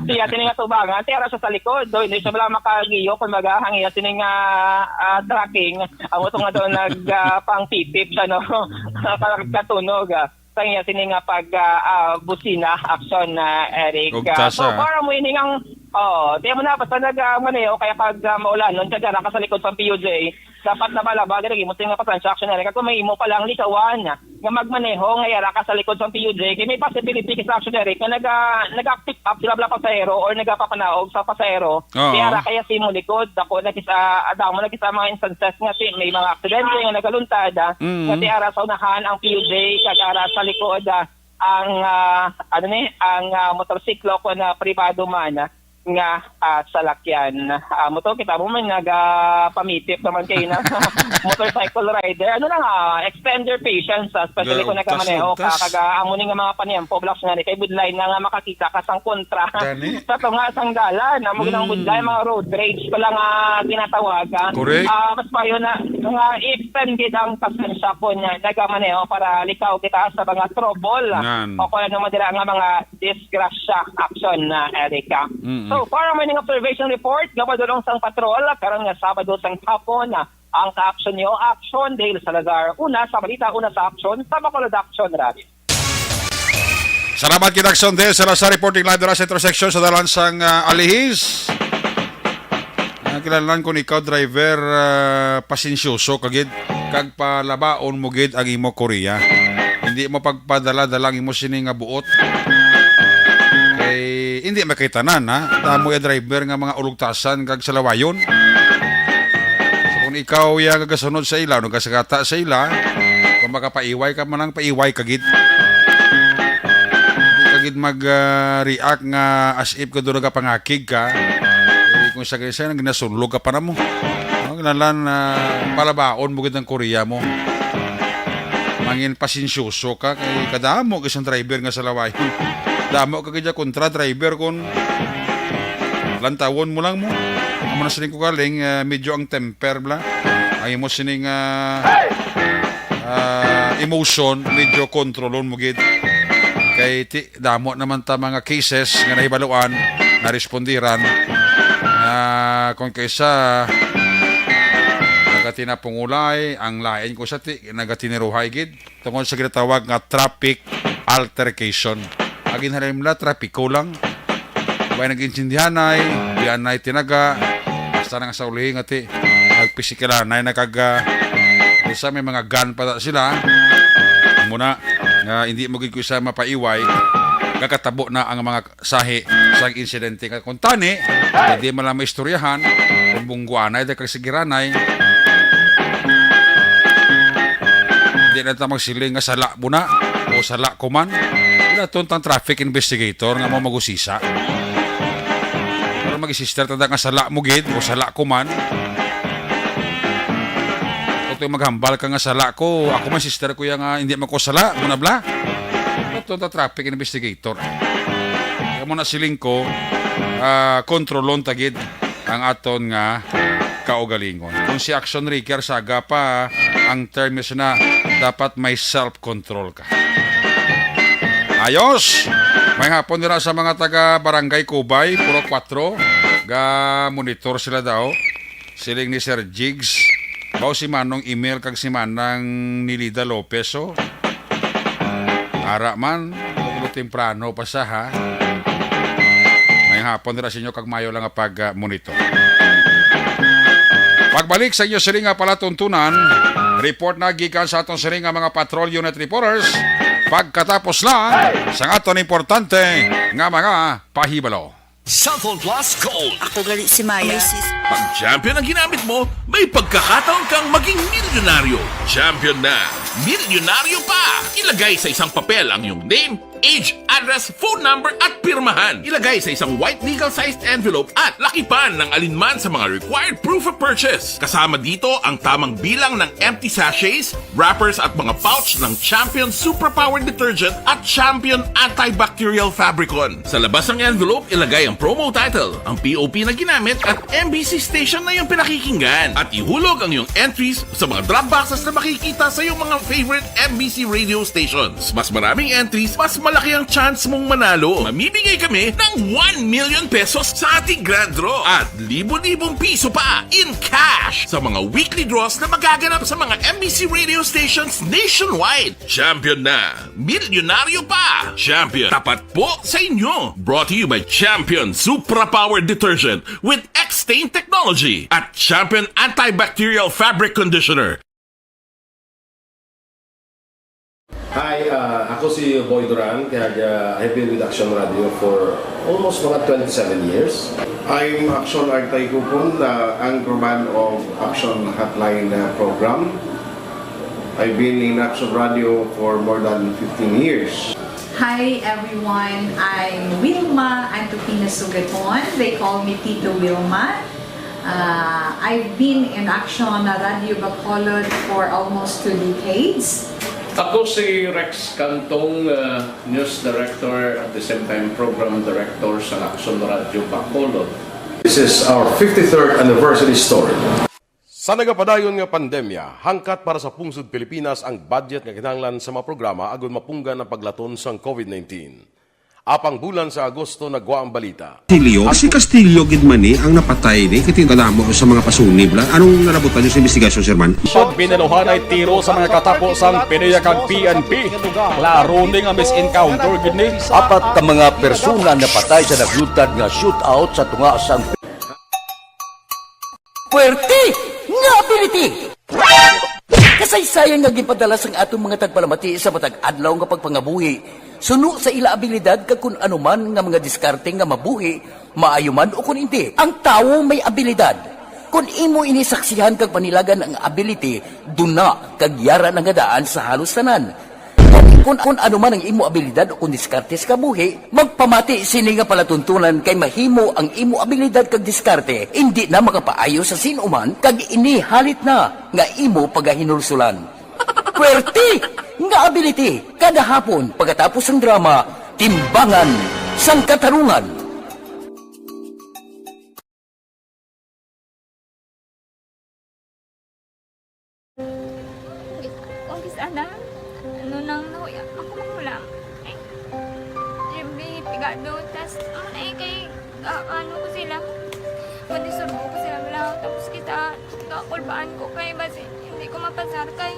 Siya, sini nga tubangan, tiyara siya sa likod. Do, hindi siya wala makagiyo, kung maga, ang iya, sini nga, ah, tracking. Amo to nga doon nag, ah, pang pipip siya, no? Parang katunog, ah. Sa iya sini nga pag, ah, ah, busina, Action na, Eric. Ug Ah, so, tasa. Para mo ini nga, oh, di mo na, basta nag, ah, maneho, kaya pag, ah, maulanon, kagara ka sa likod sa P U J, dapat na malaba, dili mo sini nga pasensya, Action Eric. Kung may imo pa lang likawan, nga magmaneho, nga yara ka sa likod sa P U J, kay may possibility ka sa Action Eric, nga naga, nag-pick up sila bala pasahero or nagapapanaog sa pasahero. Oo. Kaya ra kaya sa imong likod, ako nagkisa, adamo nagkisa mga instances nga si, may mga aksidente nga nagaluntad, ah, Mm. nga ti ara sa unahan ang P U J, kag ara sa likod, ah, ang, ah, ano ni, ang, ah, motorsiklo ko na pribado man, ah, nga, ah, salakyan. Ah, mo to, kita mo man, nagapamitip naman kayo na motorcycle rider. Ano na nga, extend your patience, ah, especially Ga-, kung nagkamaneho ka, ugtas, ugtas. Kaga, amo ni nga mga paniyempo, blocks nga ni, kay budlay na nga makakita ka sang kontra. Gani? Sa tunga sang dalan, amo ginang Mm. budlay, mga road rage pala nga ginatawag, ah. Correct. Ah, mas payo na nga i-extend gid ang pasensya ko niya, nagamaneho para likaw kita sa mga trouble. Nan. O kung ano man dira nga mga disgrasya, Action na, Erica. Mm-mm. So, para may ning observation report, nga padulong sang patrol, karon nga Sabado sang hapon, ang ka-action niyo, Action Dale Salazar. Una sa balita, una sa action, sa Bacolod Action Radio. Salamat kay Action Dale Salazar, reporting live dira sa intersection sa dalan sang, ah, Alihis. Ang kinahanglan kung ikaw driver, ah, pasensyoso ka gid, kag palabaon mo gid ang imo Korea. Hindi mo pagpadala-dala ang imo sini nga buot. Kay hindi makitanan, ha. Damo ya driver nga mga ulugtasan kag salawayon. So, kung ikaw ya gagasunod sa ila, no, gasagata sa ila, kung makapaiway ka man lang, paiway ka gid. Hindi ka Gid mag, ah, react nga as if ka doon nagapangakig ka. Eh, kung sa kaysa, nagnasulog ka pa na mo. Ang nalan, ah, palabaon mo gid ang Korea mo. Mangin pasensyoso ka, kay kadamo gid sang driver nga salawayon. Damo ka gid kontra driver kung lantawon mo lang mo. Amo na sining ko galing, ah, medyo ang temper bla. Ang imo sining, ah, ah, emotion, medyo kontrolon mo gid. Kay ti, damo naman ta mga cases nga nahibaluan, narespondiran, nga kung kaysa nagatinapungulay, ang lain ko sa ti, nagatiniruhay gid tungod sa ginatawag nga traffic altercation. Ang ginhalimla, trapiko lang. May nag-intindihanay, biyanay tinaga, basta na nga sa ulihi nga ti, nagpisikalanay na kag, ah, usa may mga gun pa ta sila. Muna, nga hindi mo gid ko isa mapaiway, kakatabo na ang mga sahi sang insidente. Nga kung tani, pwede man lang maistoryahan, kung bungguanay da kag sigiranay, hindi na ta magsiling nga sala mo na o sala ko man. Wala to ang traffic investigator nga mo magusisa. Pero mag-sister tada nga sala mo gid o sala ko man. Kung tuwing maghambal ka nga sala ko, ako man sister ko ya nga hindi man ko sala, mo na bla. Ito ta traffic investigator. Kaya mo na siling ko, ah, kontrolon ta gid ang aton nga kaugalingon. Kung si Action Ricky Arsaga pa ang term niya na dapat may self-control ka. Ayos! May hapon dira sa mga taga Barangay Kubay, Purok Kuwatro, ga monitor sila daw. Siling ni Sir Jigs, baw si Manong Emil kag si Manang Nilida Lopez, oh. Ara man, ulo temprano pa sa, ha. May hapon dira sa inyo kag mayo lang nga pag, ah, monitor. Pagbalik sa inyo siling nga palatuntunan, report na gikan sa aton siling nga mga patrol unit reporters. Pagkatapos lang sa aton importante nga mga pahibalo. Cellphone Plus Gold. Ako gali si Maya. May sis- Pag champion ang ginamit mo, may pagkakataon kang maging milyonaryo. Champion na, milyonaryo pa! Ilagay sa isang papel ang iyong name, age, address, phone number, at pirmahan. Ilagay sa isang white legal-sized envelope at lakipan ng alinman sa mga required proof of purchase. Kasama dito ang tamang bilang ng empty sachets, wrappers at mga pouch ng Champion Superpower Detergent at Champion Antibacterial Fabricon. Sa labas ng envelope, ilagay ang promo title, ang P O P na ginamit at M B C station na iyong pinakikinggan. At ihulog ang iyong entries sa mga drop boxes na makikita sa iyong mga favorite M B C radio stations. Mas maraming entries, mas malaki ang chance mong manalo. Mamimigay kami ng one million pesos sa ating grand draw at libo-libong piso pa in cash sa mga weekly draws na magaganap sa mga M B C radio stations nationwide. Champion na! Milyonaryo pa! Champion, tapat po sa inyo! Brought to you by Champion Supra Power Detergent with X-Stain Technology at Champion Antibacterial Fabric Conditioner. Hi, ah, ako si Boy Duran, kag, ah, I've been with Action Radio for almost mga twenty-seven years. I'm Action Artay Kupon, the anchorman of Action Hotline, ah, program. I've been in Action Radio for more than fifteen years. Hi everyone, I'm Wilma Antupina Sugaton. They call me Tito Wilma. Uh, I've been in Action Radio Bacolod for almost two decades. Ako si Rex Cantong, uh, news director, at the same time program director sa Action Radio Bacolod. This is our fifty-third anniversary story. Sa nagapadayon nga pandemya, hangkat para sa pungsod Pilipinas ang budget nga kinahanglan sa mga programa agud mapunggan ang paglaton sang COVID nineteen. Apang bulan sa Agosto nagwa ang balita. Castillo, si Castillo gid man ni ang napatay ni, kay kadamo sa mga pasunib la. Anong nalabutan niyo sa investigasyon, Sir Man? Pag binaluhanay tiro sa mga katapo sang PDEA kag P N P. Klaro ni nga mis-encounter gid ni. Apat ka mga persona napatay sa naglutad nga shootout sa tunga sang Puwerte nga ability! Kasaysayan nga ginpadala sang aton mga tagpalamati sa matag adlaw nga pagpangabuhi, suno sa ila abilidad kag kun ano man nga mga diskarte nga mabuhi, maayo man o kun indi. Ang tawo may abilidad. Kun imo ini saksihan kag panilagan ang ability, duna kag yara na nga daan sa halos tanan. Kani Kung, kung ano man ang imo abilidad o kung diskarte sa kabuhi, magpamati sini nga palatuntunan, kay mahimo ang imo abilidad kag diskarte indi na makapaayo sa sin-o man, kag ini halit na nga imo pagahinulsulan. Pwerte nga ability, kada hapon pagkatapos sang drama, Timbangan sang Katarungan. Kung kis-, ana, ano nang nahuya, ako mahulam. Ay, every pigado, tas, ano na eh, kay, ah, ano ko sila, madisturbo ko sila, wala, tapos kita, kakulbaan ko kay, basi, hindi ko mapasar kay.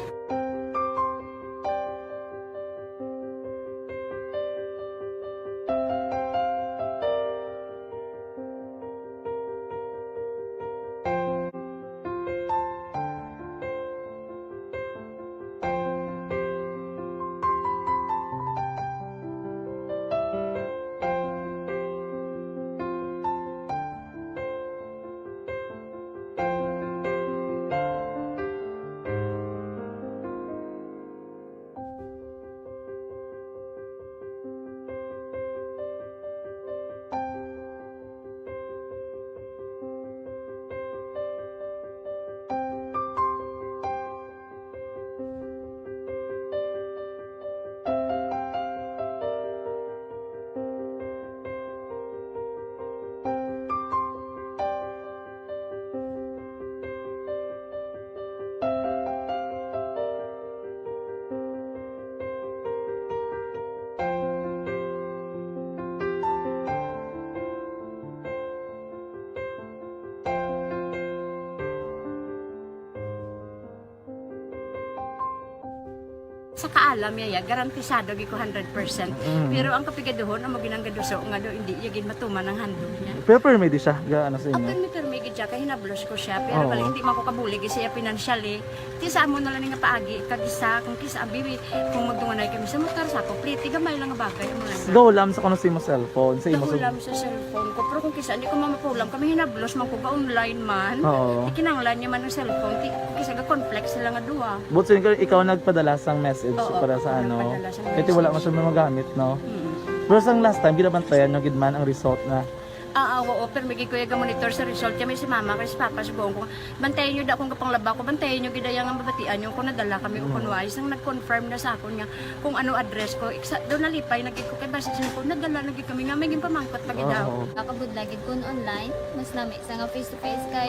Sa kaalam niya, ya, garantisado gid ko hundred percent. Mm. Pero ang kapigaduhon, amo ginang gaduso nga do, hindi iya gid matuman ang handog niya. Pero permi di siya, ga, ano sa inyo? Permi, permi gid siya, kay hinablos ko siya. Pero Oo. Bali, hindi man ko kabulig siya financially. Ti sa amo na lang nga paagi, kag isa, kung kisa, abi, kung magdunganay kami sa motor, sa ako, pliti, gamay lang nga bagay, amo lang. Gahulam sa kuno sa imo cellphone, sa imo sa Gahulam sa cellphone ko, pero kung kisa, hindi ko mamapulam, kami hinablos man ko, ga-online man. Oo. Ikinanglan niya man ang cellphone, ti, kung kisa, ga-conflict sila nga duwa. But so, ikaw, ikaw nagpadala sang message Oo, para sa ako ano? Nagpadala sang Kaya ti wala message. man siya magamit, no? Mm. Pero sang last time, ginabantayan nyo gid man ang result na? Ah, ah, oo, pero may gid ko yung monitor sa result. Kaya may si mama, kay si papa, subong ko. Bantayan nyo da kung kapanglaba ko, bantayan nyo gid ang mabatian nyo kung nadala kami o Mm. kung wala. Isang nag-confirm na sa akon nga kung ano address ko. Iksa, doon nalipay na gid ko kay basi sa ko, nadala na gid kami nga may ginpamangkot pa gid daw. Oo. Nakabudlay gid kun online, mas lami sa nga face to face kay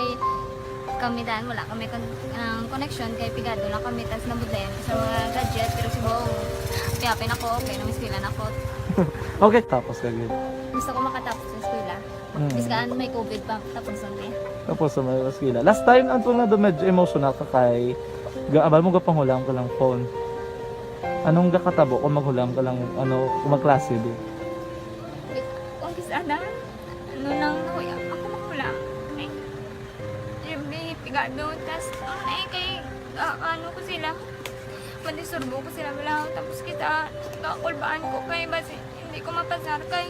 kami dan wala kami kon-, ang connection kay pigado lang kami tas nabudlayan sa mga gadget pero subong piapin ako okay na eskwela na ko. Okay, tapos ka gid. Gusto ko makatapos sa eskwela. Mm. Biskan may covid pa tapos ang eh. Tapos sa mga eskwela. Last time ang tunga do medyo emotional ka kay gaabal mo gapangulang ka lang phone. Anong gakatabo kung maghulam ka lang ano kung magklase di? Wait, kung kis-, ana? Ano nang nahuya? Ako mahulam. Ay, every pigado, tas, ano na eh, kay, ah, ano ko sila, madisturbo ko sila, wala, tapos kita, kakulbaan ko, kay basi, hindi ko mapasar, kay,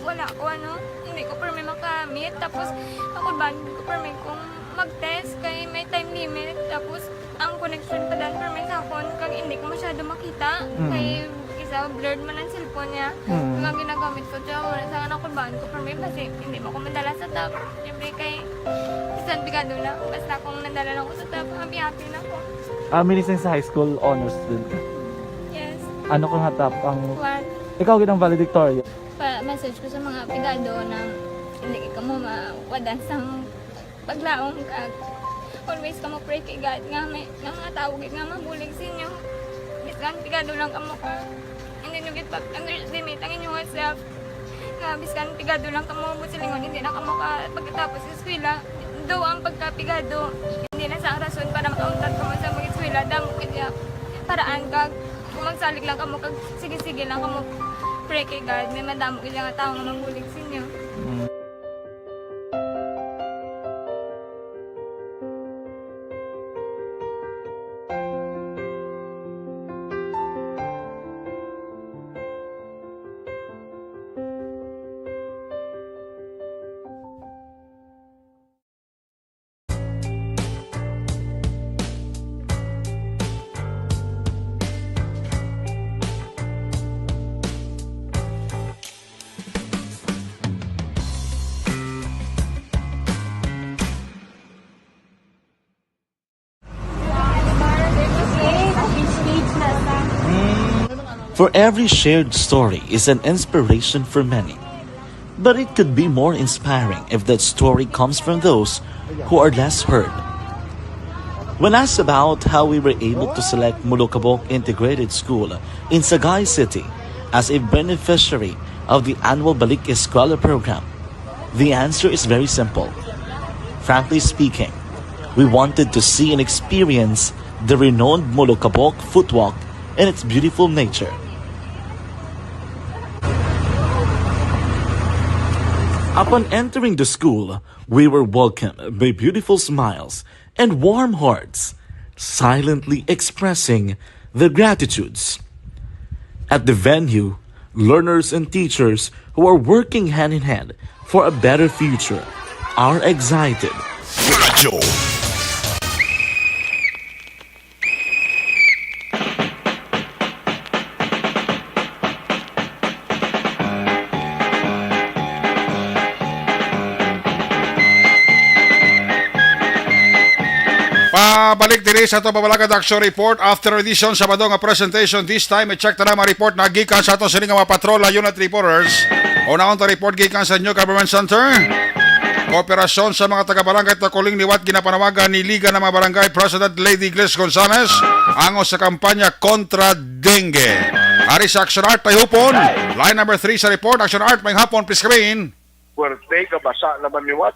wala ko, ano, hindi ko permi makamit, tapos, kakulbaan ko permi kung mag-test, kay may time limit, tapos, ang connection pa dan permi sa akon, kag hindi ko masyado makita, Mm. kay isa blurred man ang cellphone niya. Mm. Kag ang ginagamit ko, siya wala sa anak ko, baan ko permi, basi hindi mo ko madala sa top. Siyempre kay, bisan pigado lang, basta kung nadala lang ko sa top, happy-happy na ko. Ah, minising sa high school, honors student ka? Yes. Ano ka nga top ang One. Ikaw gid ang valedictorian? Pa, message ko sa mga pigado na hindi ka mo mawadan sa paglaom kag always kamo pray kay God nga may nga mga tawo gid nga mabulig sa inyo. Biskan pigado lang kamo ka hindi nyo gid pag-underestimate ang inyong self. Nga biskan pigado lang kamo, buot silingon, hindi na kamo ka pagkatapos sa eskwela. Do ang pagkapigado, hindi na sa ang rason para makauntat kamo sa mag-eskwela. Damo kay diya paraan kag kung magsalig lang kamo kag sige-sige lang kamo pray kay God, may madamo gid nga tawo nga mabulig sa inyo. Mm. For every shared story is an inspiration for many. But it could be more inspiring if that story comes from those who are less heard. When asked about how we were able to select Molokabok Integrated School in Sagay City as a beneficiary of the annual Balik Eskwela program, the answer is very simple. Frankly speaking, we wanted to see and experience the renowned Molokabok Footwalk and its beautiful nature. Upon entering the school, we were welcomed by beautiful smiles and warm hearts, silently expressing their gratitudes. At the venue, learners and teachers who are working hand in hand for a better future are excited. Radyo. Pabalik diri sa ato pabalagad action report after edition, Sabado nga presentation. This time, i-check ta na mga report na gikan sa ato sini nga mga patrol, unit reporters. Unahon ta report gikan sa New Government Center. Kooperasyon sa mga taga-barangay Takuling liwat ginapanawagan ni Liga ng mga Barangay President Lady Gles Gonzales ang sa kampanya kontra dengue. Ari sa Action Art, Tayhupon. Line number three sa report, Action Art, may hapon, please screen. Puwerte, kabasa naman liwat.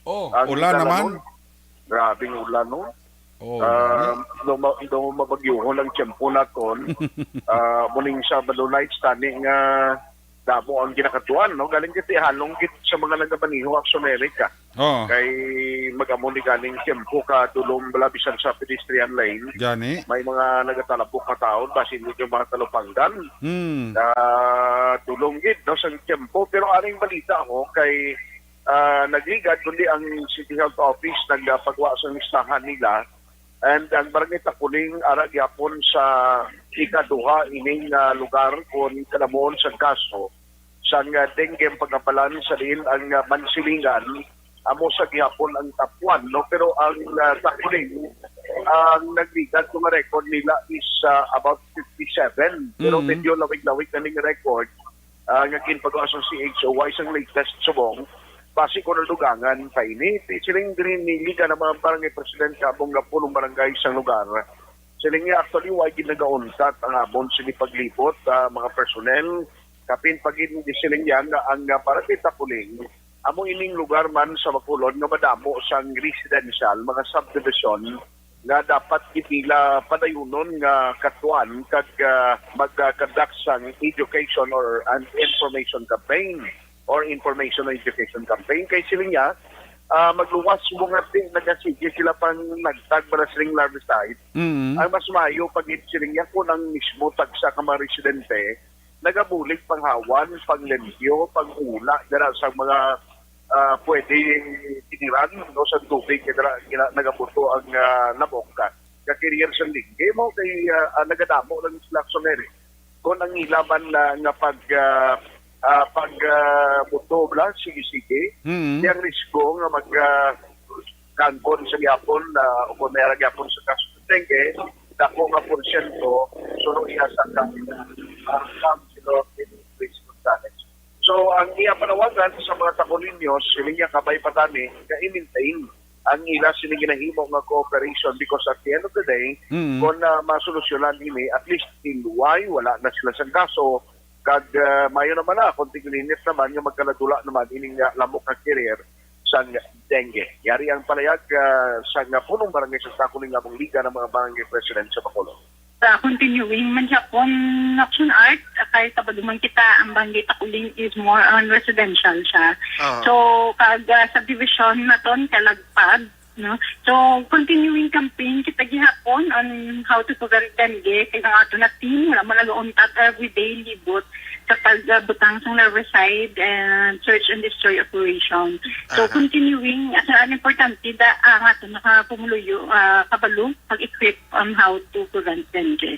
Oh, Ang ulan naman. Grabing ulan, no? Oh, uh, daw, ma- daw mabagyuhon ang tiyempo naton. Uh, muning Sabado nights tani nga damo ang ginakatuan, no? Galing gid halong gid sa mga nagabaniho sa Amerika. Oh. Kay magamo ni ganing tiyempo ka dulom bala bisan sa pedestrian lane. Gani. May mga nagatalabok na taon basin yung mga talupanggan. Hmm. Uh, dulom gid, no, sa tiyempo. Pero aning balita ho kay uh, nagligad kundi ang City Health Office nagpagwa sa listahan nila. And ang Barangay Takuling ara gyapon sa ikaduha ining uh, lugar kung kalamuon sa kaso sang uh, dengue ang pagapalan sa diin ang uh, Mansilingan amo sa gihapon ang top one, no? Pero ang uh, Takuling ang nagligad kung record nila is uh, about fifty-seven. Pero mm-hmm. Medyo lawig-lawig na ning record uh, nga ginpagawa sa C H O Y sang latest subong basi ko nadugangan pa ini. Siling diri ni Liga ng mga Barangay President sa abong nga pulong barangay sang lugar. Siling niya actually why ginagauntat ang abon sini paglibot uh, mga personnel. Kapin pagin siling niya nga ang uh, Barangay Tapuling amo ining lugar man sa Bacolod nga madamo sang residential mga subdivision nga dapat gid nila padayunon nga katuan kag uh, mag-conduct sang education or an information campaign or information and education campaign kay sila niya uh, magluwas mo nga di nagasige sila pang nagtag para siling larvicide. Mm-hmm. Ang mas mayo pag siling niya kung ang mismo tagsa ka mga residente nagabulig panghawan, panglimpyo, pangula dira sa mga uh, pwede tiniran no sa tubig kay dira gina, nagabuto ang uh, lamok ka carrier sa dengue mo kay uh, uh, nagadamo lang sila sa Mary kung ang ila man uh, nga pag uh, uh, pag uh, buto bla sige sige mm-hmm. Ang risgo nga mag uh, kangkon sa gihapon uh, o kung may gihapon sa kaso sa dengue dako nga porsyento suno iya sa ka uh, So, ang iya panawagan sa mga Takulinyos, siling niya kabay pa tani nga i-maintain ang ila sini ginahimo nga cooperation because at the end of the day, mm-hmm. Kung uh, masolusyonan ini, at least tilway, wala na sila sa kaso, kag uh, mayo naman na, kung tiglinit naman nga magkaladula naman ining uh, lamok nga carrier sang dengue. Yari ang palayag uh, sang punong barangay sa Takuling Labong Liga ng mga Barangay President sa Bacolod. Sa continuing man siya pon action art, kay sa baduman kita, ang Barangay Takuling is more on residential siya. Uh-huh. So, kag uh, subdivision naton kalagpag, no? So, continuing campaign kita gihapon on how to prevent dengue. Kay ang ato na team, wala mo nag-untat everyday libot sa pagbutang sa larvicide and search and destroy operation. So, uh-huh. Continuing, as an importante, da, ang ato nakapumuluyo, uh, kabalo, pag-equip on how to prevent dengue.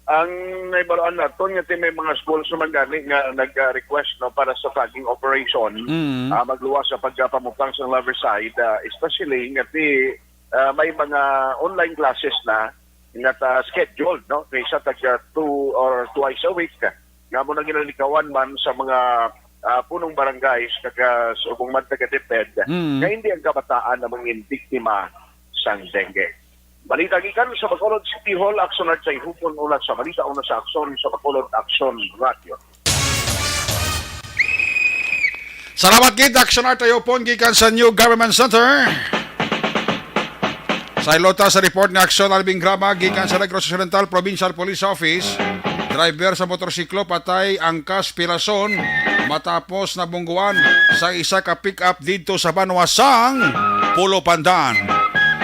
Ang naibalaan naton nga may mga schools naman gani nga nag-request no para sa tagging operation. Mm. Uh, magluwas sa pagpamutang sa larvicide, uh, especially nga ti, uh, may mga online classes na nga ta scheduled, no? Kaysa tag, ah, two or twice a week, nga mo nang ginalikawan man sa mga, ah, punong barangays kag, ah, subong man taga DepEd, Mm. nga hindi ang kabataan ang mga biktima sang dengue. Balita gikan sa Bacolod City Hall, Action Arts ay hupon una sa balita, una sa aksyon sa Bacolod Action Radio. Salamat gid, Action Art Ayopon, gikan sa New Government Center. Sa ilota sa report ni Action Alvin Graba, gikan sa Negros Occidental Provincial Police Office, driver sa motorsiklo patay, angkas, pilason, matapos nabungguan sa isa ka pick-up didto sa banwa sang Pulupandan.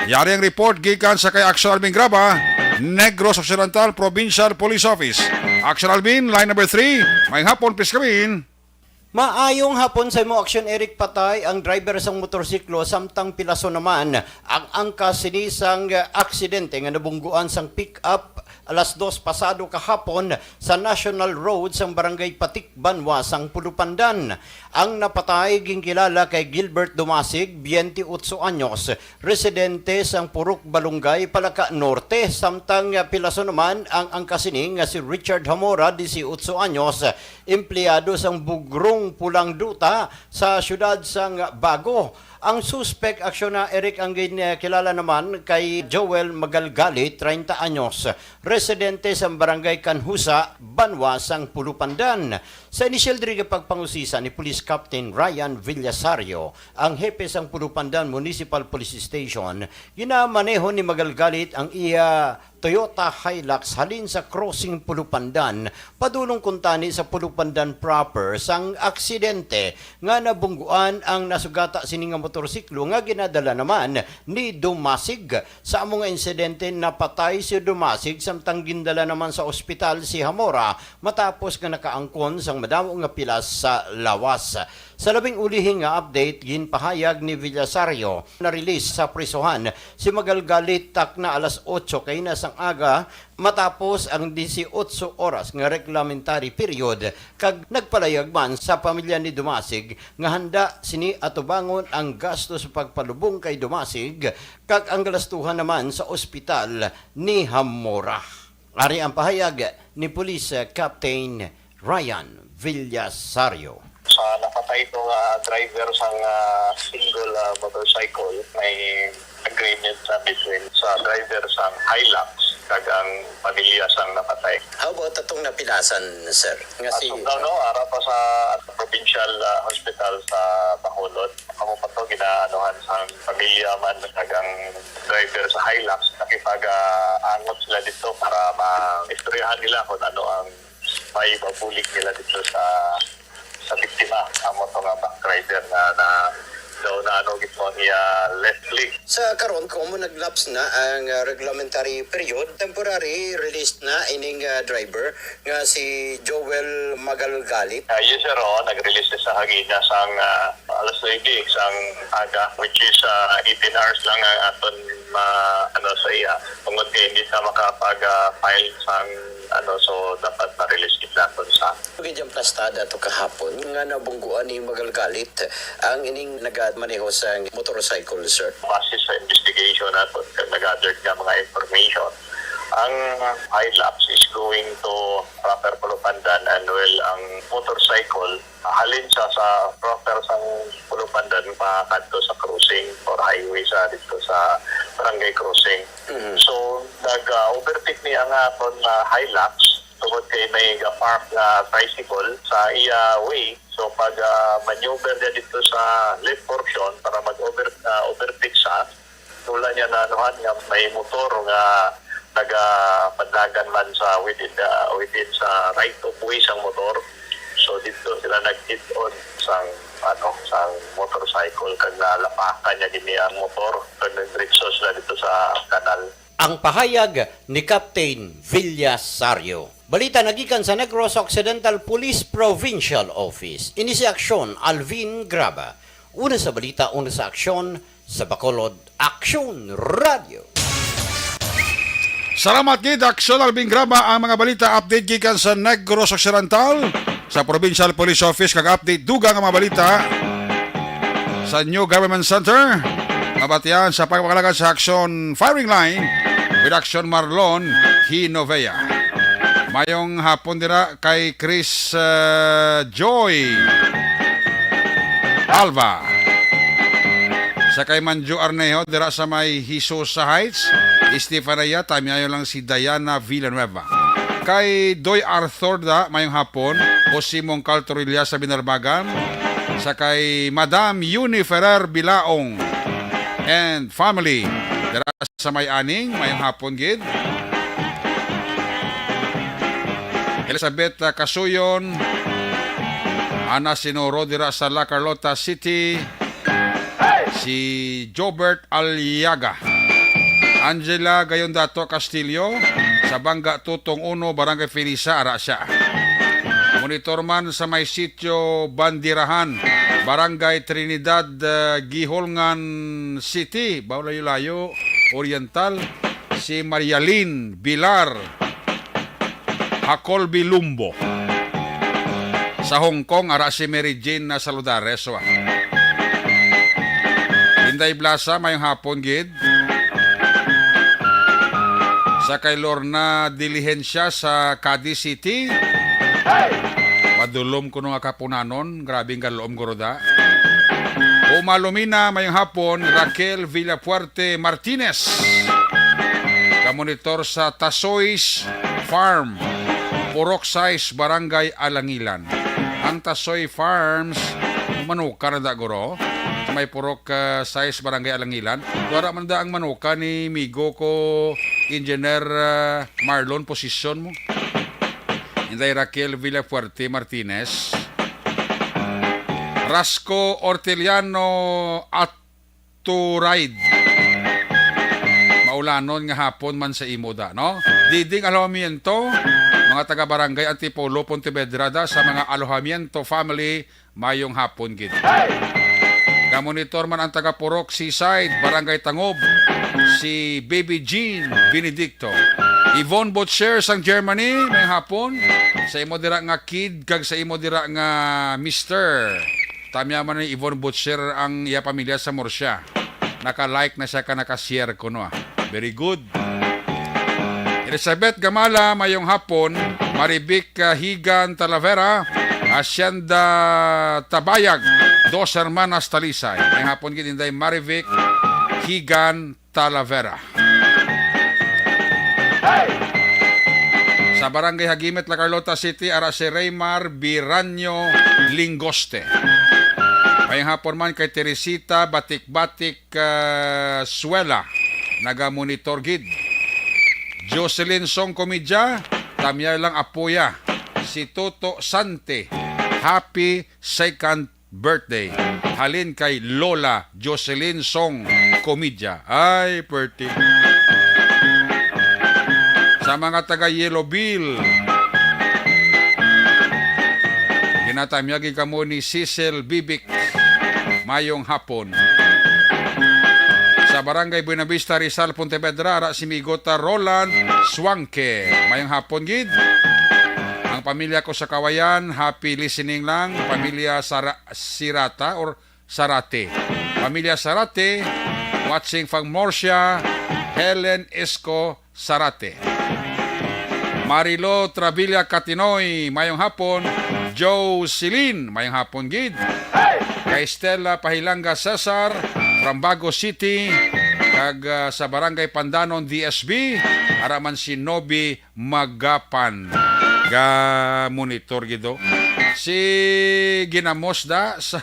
Yari ang report gikan sa kay Action Alvin Graba, Negros Occidental Provincial Police Office. Action Alvin, line number three, may hapon, please come in. Maayong hapon sa imo, Action Eric. Patay ang driver sang motorsiklo, samtang pilason naman ang angkas sini sang aksidente nga nabungguan sang pick-up alas dos pasado kahapon sa National Road sang Barangay Patik, banwa sang Pulupandan. Ang napatay ginkilala kay Gilbert Dumasig, twenty-eight anyos, residente sang Purok Balungay, Palaka Norte, samtang pilason naman ang angkas sini nga si Richard Hamora, dieciocho anyos, empleyado sang Bugrong Pulang Duta sa siyudad sang Bago. Ang suspek, Action Eric, ang ginkilala naman kay Joel Magalgali, treinta anyos, residente sa Barangay Kanhusa, banwa sang Pulupandan. Sa inisyal diri nga pagpangusisa ni Police Captain Ryan Villasario, ang hepe sang Pulupandan Municipal Police Station, ginamaneho ni Magalgalit ang iya Toyota Hilux halin sa crossing Pulupandan, padulong kuntani sa Pulupandan proper, sang aksidente nga nabungguan ang nasugata sini nga motorsiklo nga ginadala naman ni Dumasig. Sa amo nga insidente, napatay si Dumasig, samtang gindala naman sa ospital si Hamora matapos nga nakaangkon sang madamo nga pilas sa lawas. Sa labing ulihi nga update, ginpahayag ni Villasario na release sa prisohan si Magalgali takna alas otso kaina sang aga, matapos ang dieciocho oras nga reglamentary period, kag nagpalayag man sa pamilya ni Dumasig nga handa sini atubangon ang gasto sa pagpalubong kay Dumasig kag ang galastuhan naman sa ospital ni Hamora. Ari ang pahayag ni Police Captain Ryan Villasario. Sa napatay to nga driver sang, ah, single, ah, motorcycle, may agreement na between sa driver sang Hilux kag ang pamilya sang napatay. How about atong napilasan, sir? Nga As si of now, no, ara pa sa provincial, ah, hospital sa Bacolod. Amo pa to, ginaanuhan sang pamilya man kag ang driver sa Hilux. Nakipag-angot sila dito para ma-istoryahan nila kung ano ang may mabulig nila dito sa sa biktima. Amo to nga back rider na, na daw na ano gid mo niya left leg. Sa karon, kung mo nag-lapse na ang, ah, reglamentary period, temporary release na ining, ah, driver nga si Joel Magalgalit. Ah, yes, sir. Oo, nag-release na sa hagina sang, ah, alas nuebe sang aga, which is, ah, eighteen hours lang ang aton ma-, ano, sa iya. Tungod kay hindi na makapag, ah, file sang, ano, so dapat ma-release gid naton sa Gid ang plastada to kahapon nga nabungguan ni Magalgalit ang ining nagamaneho sang motorcycle, sir. Base sa investigation naton kag nag-gathered nga mga information, ang Hilux is going to proper Pulupandan, and well, ang motorcycle halin sa, sa proper sang Pulupandan pa kadto sa crossing or highway sa dito sa barangay crossing. Mhm. So, nag, ah, overtake ni ang aton, ah, Hilux tungod kay may ga-park nga tricycle sa iya way. So, pag, ah, maneuver niya dito sa left portion para mag-over, ah, overtake sa, wala niya naanuhan nga may motor nga nagapadlagan man sa within the, within sa right of way sang motor. So, dito sila nag-hit on sang, ano, sang motorcycle kag nalapakan niya gini ang motor kag nagdiretso sila dito sa kanal. Ang pahayag ni Captain Villasario. Balita nagikan sa Negros Occidental Police Provincial Office. Ini si Aksyon Alvin Graba. Una sa balita, una sa aksyon, sa Bacolod Aksyon Radio. Salamat gid, Aksyon Alvin Graba. Ang mga balita update gikan sa Negros Occidental, sa Provincial Police Office, kag update dugang nga mga balita sa New Government Center. Mabatian sa pagpangalagad sa Aksyon Firing Line. With action, Marlon Hinovea. Mayong hapon dira kay Chris, uh, Joy Alva. Sa kay Manju Arnejo dira sa may Hisusa Heights, Estefania, tamyayo lang si Diana Villanueva. Kay Doy Arthur da, mayong hapon, o si Mongkal Torilla sa Binarbagan, sa kay Madam Yuni Ferrer Bilaong and family, dira sa may Aning, mayong hapon gid. Elizabeth, ah, Kasuyon, Ana Sinoro dira sa La Carlota City, si Jobert Aliaga. Angela Gayondato Castillo, sa Bangga Tutong Uno, Barangay Felisa, ara siya. Monitor man sa may sitio Bandirahan, Barangay Trinidad, uh, Guihulngan City, Baulayo-layo Oriental, si Marialin Bilar Hakolbi Lumbo. Sa Hong Kong, ara si Mary Jane na Saludares, wa. Inday Blasa, mayong hapon gid. Sa kay Lorna Diligencia sa Cadiz City. Madulom kuno nga kapunanon, grabe ang galom guro da. Uma Lumina, mayong hapon, Raquel Villafuerte Martinez. Kamonitor sa Tasoy's Farm, Purok sais, Barangay Alangilan. Ang Tasoy Farms, manuka na da, guro. Sa may Purok, ah, sais, Barangay Alangilan. Wala man da ang manuka ni migo ko, Engineer, ah, Marlon, posisyon mo. Inday Raquel Villafuerte Martinez. Rasco Orteliano at to ride. Maulanon nga hapon man sa imo da, no? Diding Alojamiento, mga taga Barangay Antipolo, Pontevedra da, sa mga Alojamiento family, mayong hapon gid. Kamonitor man ang taga Purok Seaside, Barangay Tangob, si Baby Jean Benedicto. Yvonne Butcher sang Germany, may hapon. Sa imo dira nga kid, kag sa imo dira nga mister. Tamya man ni Yvonne Butcher ang iya pamilya sa Murcia. Naka-like na siya ka naka-share kuno, ah. Very good. Elizabeth Gamala, mayong hapon. Marivic, ah, Higan Talavera, Hacienda Tabayag, Dos Hermanas, Talisay. May hapon gid, Inday Marivic Higan Talavera. Sa Barangay Hagimit, La Carlota City, ara si Raymar Biranyo Lingoste. Mayong hapon man kay Teresita Batik-Batik, ah, Suela, naga-monitor gid. Jocelyn Song Comidya, tamya lang apoya. Si Toto Sante, happy second birthday. Halin kay Lola Jocelyn Song Comidya. Ay, birthday. Sa mga taga Yellow Bill, ginatamyagi kamo ni Cecil Bibic. Mayong hapon. Sa Barangay Buenavista, Rizal, Pontevedra, ara si Migota Roland Suangke. Mayong hapon gid. Ang pamilya ko sa Kawayan, happy listening lang. Pamilya Sara-, Sirata or Sarate. Pamilya Sarate, watching from Murcia, Helen Esco Sarate. Marilo Travilla Catinoy, mayong hapon. Joe Celine, mayong hapon gid. Kay Stella Pahilanga Cesar, from Bago City, kag, ah, sa Barangay Pandanon, D S B, ara man si Nobi Magapan. Ga-monitor gid, oh. Si Ginamos da sa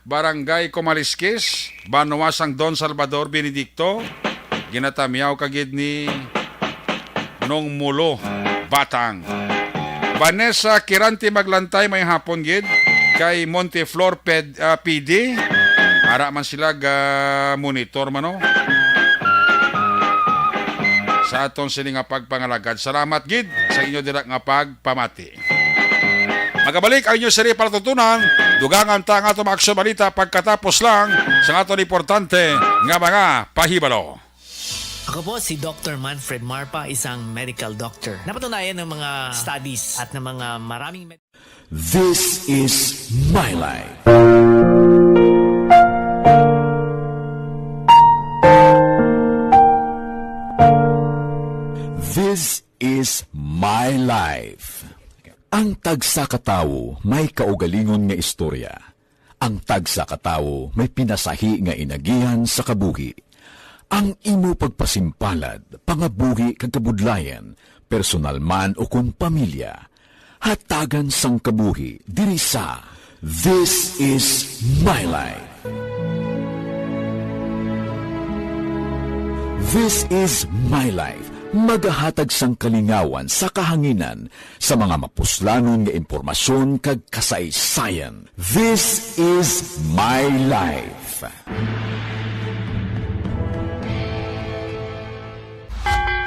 Barangay Kumaliskis, banwa sang Don Salvador Benedicto, ginatamyaw ka gid ni Nong Mulo Batang. Vanessa Kirante Maglantay, may hapon gid. Kay Monteflor Ped-, ah, P D, ara man sila ga-monitor man, oh, sa aton sini nga pagpangalagad. Salamat gid sa inyo dira nga pagpamati. Magabalik ang inyo sini palatuntunan. Dugangan ta ang aton mga aksyon balita pagkatapos lang sa aton importante nga mga pahibalo. Ako po si Doctor Manfred Marpa, isang medical doctor. Napatunayan ng mga studies at ng mga maraming med- This is my life. Ang tagsa ka tawo may kaugalingon nga istorya. Ang tagsa ka tawo may pinasahi nga inagihan sa kabuhi. Ang imo pagpasimpalad, pangabuhi kag kabudlayan, personal man ukon pamilya, hatagan sang kabuhi diri sa This Is My Life. This Is My Life, magahatag sang kalingawan sa kahanginan sa mga mapuslanon nga impormasyon kag kasaysayan. This Is My Life.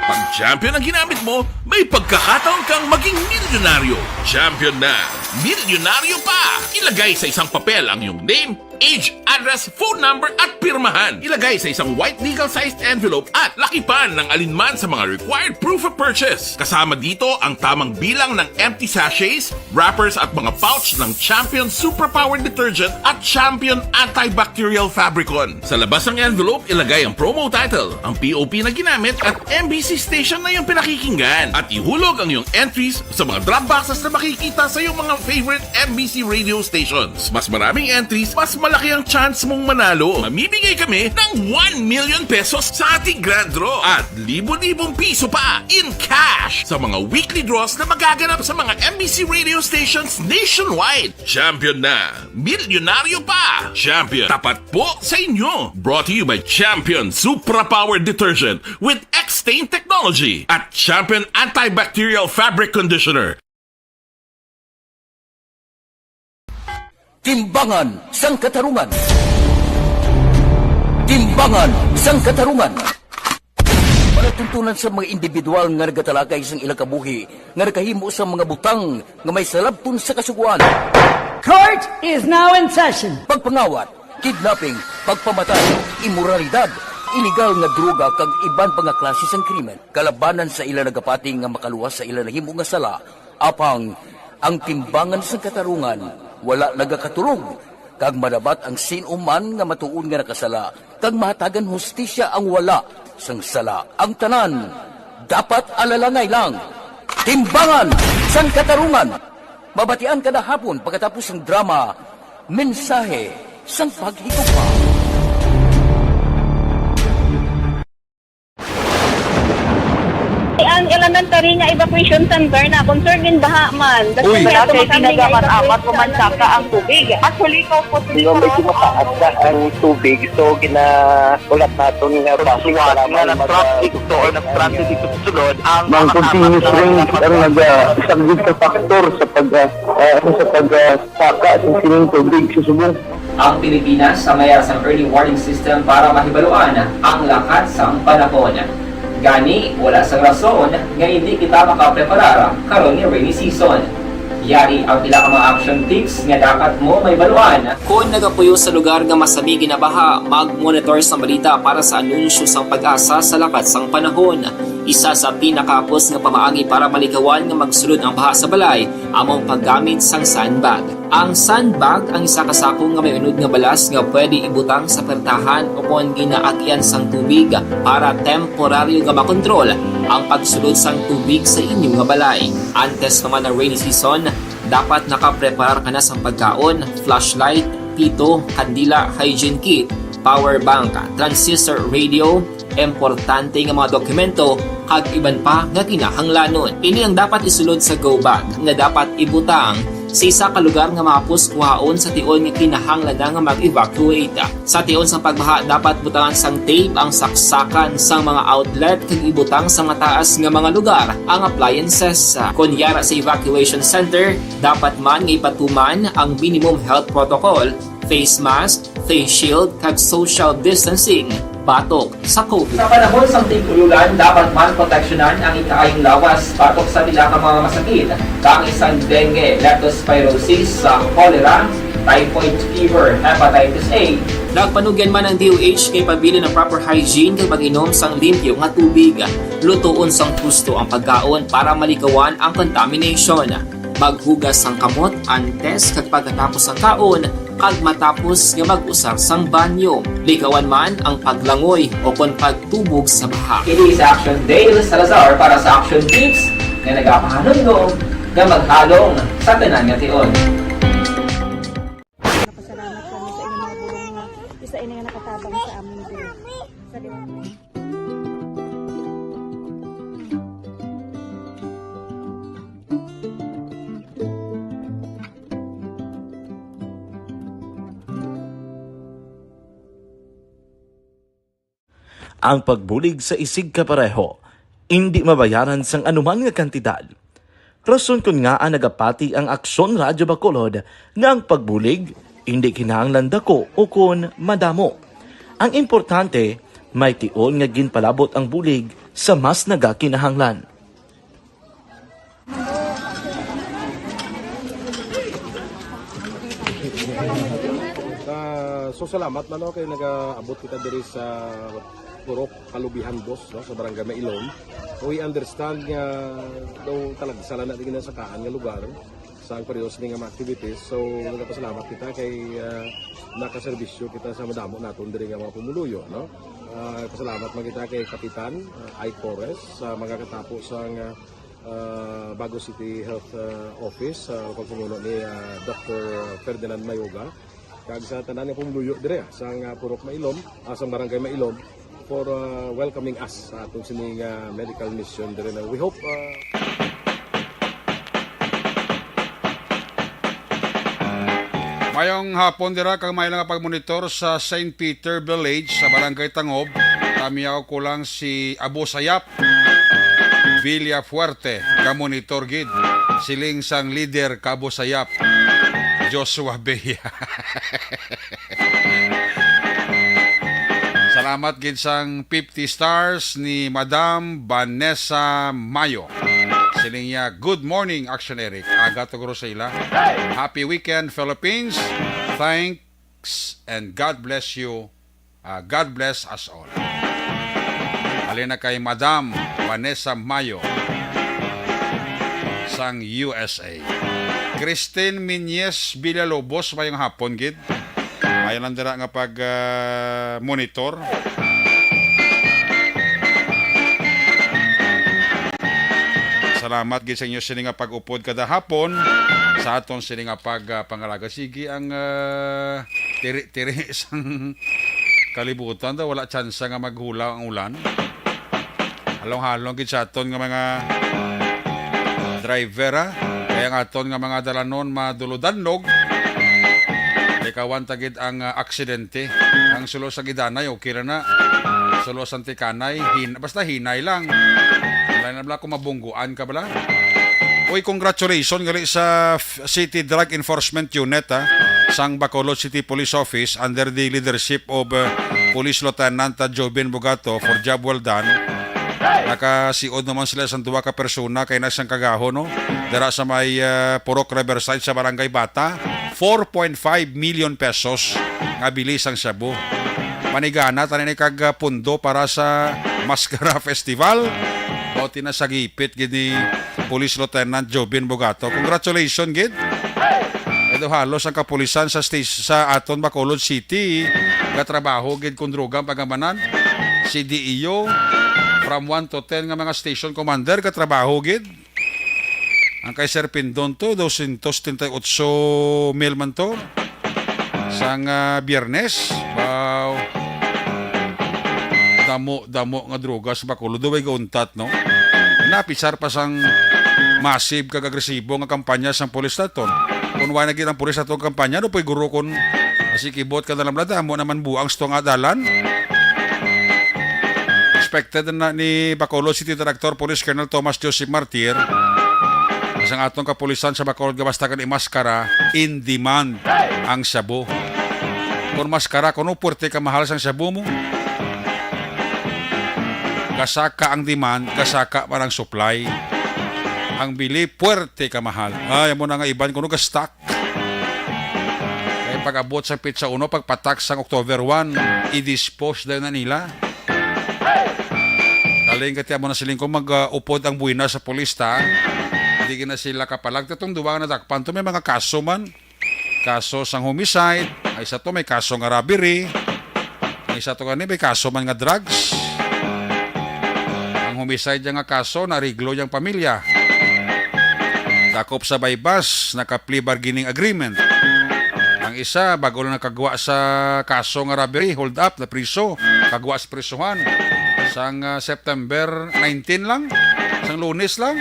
Pag champion ang ginamit mo, may pagkakataon kang maging milyonaryo. Champion na, milyonaryo pa! Ilagay sa isang papel ang iyong name, age, address, phone number, at pirmahan. Ilagay sa isang white legal-sized envelope at lakipan ng alinman sa mga required proof of purchase. Kasama dito ang tamang bilang ng empty sachets, wrappers, at mga pouch ng Champion Superpower Detergent at Champion Antibacterial Fabricon. Sa labas ng envelope, ilagay ang promo title, ang P O P na ginamit, at M B C station na iyong pinakikinggan. At ihulog ang iyong entries sa mga drop boxes na makikita sa iyong mga favorite M B C radio stations. Mas maraming entries, mas malaki ang chance mong manalo. Mamimigay kami ng one million pesos sa ating grand draw at libo-libong piso pa in cash sa mga weekly draws na magaganap sa mga M B C radio stations nationwide. Champion na! Milyonaryo pa! Champion, tapat po sa inyo! Brought to you by Champion Supra Power Detergent with X-Stain Technology at Champion Antibacterial Fabric Conditioner. Timbangan sang Katarungan. Timbangan sang Katarungan. Palatuntunan sa mga individual nga nagatalakay sang ilang kabuhi nga nakahimo sa mga butang nga may salabton sa Kasugoan. Court is now in session. Pagpangawat, kidnapping, pagpamatay, imoralidad, iligal nga droga kag iban pa nga klase sang krimen. Kalabanan sa ila nagapati nga makaluwas sa ila nahimo nga sala, apang ang timbangan sang katarungan wala nagakaturog, kag madabat ang sin-o man nga matuod nga nakasala, kag mahatagan hustisya ang wala sang sala. Ang tanan dapat alalangay lang. Timbangan sang Katarungan. Mabatian kada hapon pagkatapos sang drama, Mensahe sang Paghigugma. Ang elementary nga evacuation center na concerned in baha man. Uy. Wala kay pinagaman-amat, pumansaka ang tubig. Actually, ikaw po, Hindi, medyo mataas na ang tubig. So, ginahulat naton nga base nga sa mga nag-traffic to or nag-transit dito sa sulod, ang Ang mga continuous rain ang nag-, ah, isa gid sa factor sa pag, ah, ah, ano, sa pag, ah, saka sa sining tubig sa subong. Ang Pilipinas sa mayara sang early warning system para mahibaluan ang lakat sang panahon. Gani, wala sang rason nga hindi kita makapreparar karon nga rainy season. Yari ang pila ka mga action tips nga dapat mo mahibaluan. Kon nagapuyo sa lugar nga masami ginabaha, mag-monitor sang balita para sa anunsyo sang PAGASA sa lakat sang panahon. Isa sa pinakahapos nga pamaagi para malikawan nga magsulod ang baha sa balay amo ang paggamit sang sandbag. Ang sandbag ang isa ka sako nga may unod nga balas nga pwede ibutang sa pertahan o kon ginaagyan sang tubig para temporaryo nga makontrol ang pagsulod sang tubig sa inyo nga balay. Antes pa man ang rainy season, dapat nakapreparar ka na sang pagkaon, flashlight, pito, kandila, hygiene kit, power bank, transistor radio, importante nga mga dokumento, kag iban pa nga kinahanglanon. Ini ang dapat isulod sa go bag nga dapat ibutang sa isa ka lugar nga mahapos kuhaon sa tion nga kinahanglan na nga mag-evacuate. Sa tion sang pagbaha, dapat butangan sang tape ang saksakan sang mga outlet kag ibutang sa mataas nga mga lugar ang appliances. Kon yara sa evacuation center, dapat man nga ipatuman ang minimum health protocol, face mask, face shield, kag social distancing batok sa COVID. Sa panahon sang tig-ulolan, dapat man proteksyonan ang ikaayong lawas batok sa pila ka mga masakit, bangis sang dengue, leptospirosis, sa cholera, typhoid fever, hepatitis A. Nagpanugyan man ang D O H nga ipabilin ang proper hygiene kag pag-inom sang limpyo nga tubig. Lutoon sang husto ang pagkaon para malikawan ang contamination. Maghugas sang kamot antes kag pagkatapos sang kaon, kag matapos nga mag-usar sang banyo. Likawan man ang paglangoy o kon pagtubog sa baha. Kini si Action Dale Salazar para sa Action Tips nga nagapahanumdom Nga maghalong sa tanan nga tion. Nagapasalamat kami sa inyong mga bulong nga isa ini nga nakatabang sa amon diri. Sa Ang pagbulig sa isigkapareho indi mabayaran sang anuman nga kantidad. Rason kon ngaa nagapati ang Aksyon Radyo Bacolod nga ang pagbulig indi kinahanglan daku ukon madamo. Ang importante, may tion nga ginpalabot ang bulig sa mas nagakinahanglan. Ah, so salamat man, no, kay nagaabot kita diri sa Purok Kalubihan Dos, no, sa Barangay Mailom. We understand nga daw talagsa lang na di ginasakaan nga lugar sa ang periodo sini nga mga activities. So nagapasalamat kita kay ah, nakaserbisyo kita sa madamo naton diri nga mga pumuluyo, no. Ah, pasalamat man kita kay Kapitan ah, Ike Torres sa mga katapo sa nga ah, Bago City Health ah, Office sa pagpamuno ni ah, Doctor Ferdinand Mayoga, kag sa tanan nga pumuluyo dire ah, sa nga Purok Mailom, ah, sa Barangay Mailom, for ah, welcoming us sa atong sining ah, medical mission dire na we hope ah, Mayong hapon dira kag may lang pagmonitor sa Saint Peter Village sa Barangay Tangob. Kami ako kulang si Abu Sayap Villafuerte, ka monitor gid. Siling sang leader ka Abu Sayap, Joshua Bea. Salamat gid sang fifty stars ni Madam Vanessa Mayo. Siling niya, "Good morning, Action Eric." Aga to guro sa ila. Happy weekend, Philippines. Thanks and God bless you. Ah, God bless us all. Halin na kay Madam Vanessa Mayo sang U S A. Christine Minyes Villalobos, mayong hapon gid. Mayo lang dira nga pag ah, monitor. Salamat gid sa inyo sini nga pag-upod kada hapon sa aton sini nga pag ah, pangalaga. Sige ang ah, tiri-tiri sang kalibutan daw, wala tsansa nga maghulaw ang ulan. Halong-halong gid sa aton nga mga driver, ha? Kay ang aton nga mga dalanon madulodanlog. Ikawan ta gid ang ah, aksidente. Ang sulo sa Gidanay, okay ra na. Sulo sa Antikanay, hin basta hinay lang. Wala na bala kung mabungguan ka bala. Uy, congratulations gali sa F- City Drug Enforcement Unit, ha, sang Bacolod City Police Office under the leadership of uh, Police Lieutenant uh, Jobin Bugato for job well done. Nakasiod naman sila sa duwa ka persona kay na siyang kagaho, no? Dira sa may uh, Purok Riverside sa Barangay Bata, four point five million pesos nga bili sang shabu. Manigana tani ni kag uh, pundo para sa Mascara Festival. Bauti na sa gipit gid ni Police Lieutenant Jobin Bugato. Congratulations gid. Edo halos ang kapulisan sa station sa aton Bacolod City gatrabaho gid kon droga ang pagamanan. Si D E O from one to ten nga mga station commander gatrabaho gid. Ang kay Sir Pindon to, dosyentos treinta y ocho mil man to. Sang ah, Biyernes, wow. Damo-damo nga droga sa Bacolod, way gauntat, no? Napisar pa sang massive kag agresibo nga kampanya sang pulis naton. Kung wala na gid ang pulis naton kampanya, no, puy guro kung masikibot ka na lang, damo naman buang sa nga dalan. Expected na ni Bacolod City Director Police Colonel Thomas Joseph Martir, sa atong kapulisan sa Bacolod nga basta kan imaskara, in demand ang shabu. Kung maskara, kuno puwerte ka mahal sang shabu mo. Kasaka ang demand, kasaka man ang supply. Ang bili, puwerte ka mahal. Ay, amo na nga iban, kuno ga-stock. Kay pag-abot sa petsa uno, pagpatak sang October one, i-dispose dayon na nila. Kaling kati amo na siling ko mag-upod ang buwina sa pulis ta. Hindi gina sila kapalag. Tatong duwa nga nadakpan to, may mga kaso man. Kaso sang homicide, ay sa to may kaso nga robbery. Ang isa to gani may kaso man nga drugs. Ang homicide niya nga kaso, nariglo yang pamilya. Takop sa Baybas, naka-plea bargaining agreement. Ang isa, bago lang nakagwa sa kaso nga robbery, hold up, na priso, kagwa sa prisuhan sang ah, September nineteen lang, sang Lunes lang.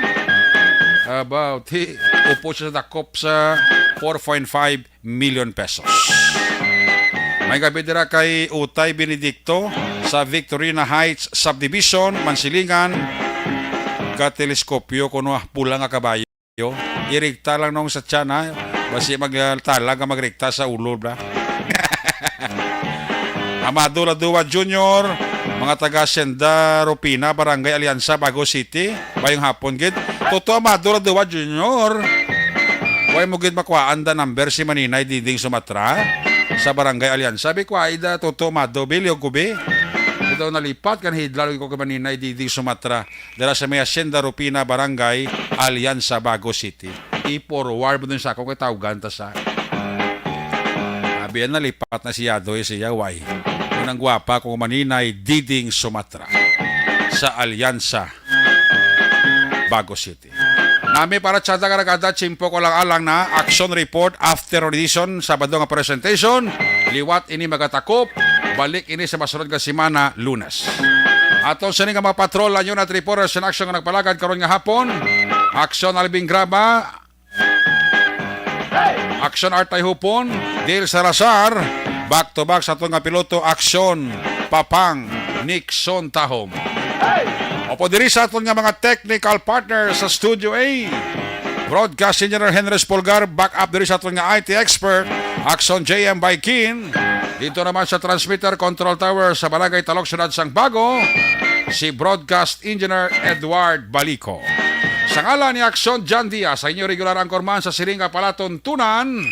About, hi, upo siya sa takop sa four point five million pesos. May gabi dira kay Utay Benedicto sa Victorina Heights Subdivision, Mansilingan. Ka-teleskopyo kuno, ah, pula nga kabayo. Irikta lang nung sa tiyan, ha? Basi magtalag nga magrikta sa ulo, bla. Amado Ladua Junior, mga taga Hacienda Rupina, Barangay Alianza, Bago City. Bayong hapon gid. Toto Amado Ladua Junior. Way mo gid makuhaan da number si Maninay Diding Sumatra sa Barangay Alianza. Bi kuha ida Toto Amado, bi, liog ko, bi. Ito nalipat kan hidlal ko kay Maninay Diding Sumatra. Dira sa may Hacienda Rupina, Barangay Alianza, Bago City. I-forward mo dun sa ako kay tawgan ta sa. Abi, nalipat na si Yadoy, si Yaway. Unang gwapa kong Maninay Diding Sumatra sa Alianza, Bago City. Nami para tsada karagada, tiyempo ko lang alang na action report after audition, Sabado nga presentation. Liwat ini magatakop. Balik ini sa masunod nga semana, Lunes. Aton sini nga mga patrol, anyo na reporters in action nga nagpalagad karon nga hapon. Action Alvin Graba, Action Artay Hupon, Dale Salazar, back to back sa aton nga piloto, Action Papang Nixon Tahom. Opo diri sa aton nga mga technical partner sa Studio A. Broadcast Engineer Henry Spolgar, back up diri sa aton nga I T expert, Action J M Baikin. Dito naman sa transmitter control tower sa Barangay Talok, Siyudad sang Bago, si Broadcast Engineer Edward Balico. Sa ngalan ni Action John Diaz, sa inyo regular anchorman sa siling nga palatuntunan,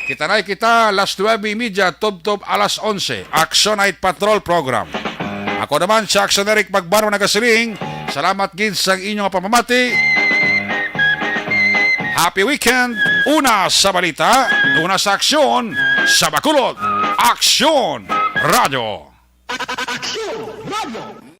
kita na kita, alas nuebe y media, tubtob alas onse, Action Night Patrol Program. Ako naman si Action Eric Magbarwa nagasiling, salamat gid sa inyong pamamati. Happy weekend! Una sa balita, una sa aksyon, sa Bacolod, Aksyon Radio. Aksyon Radio.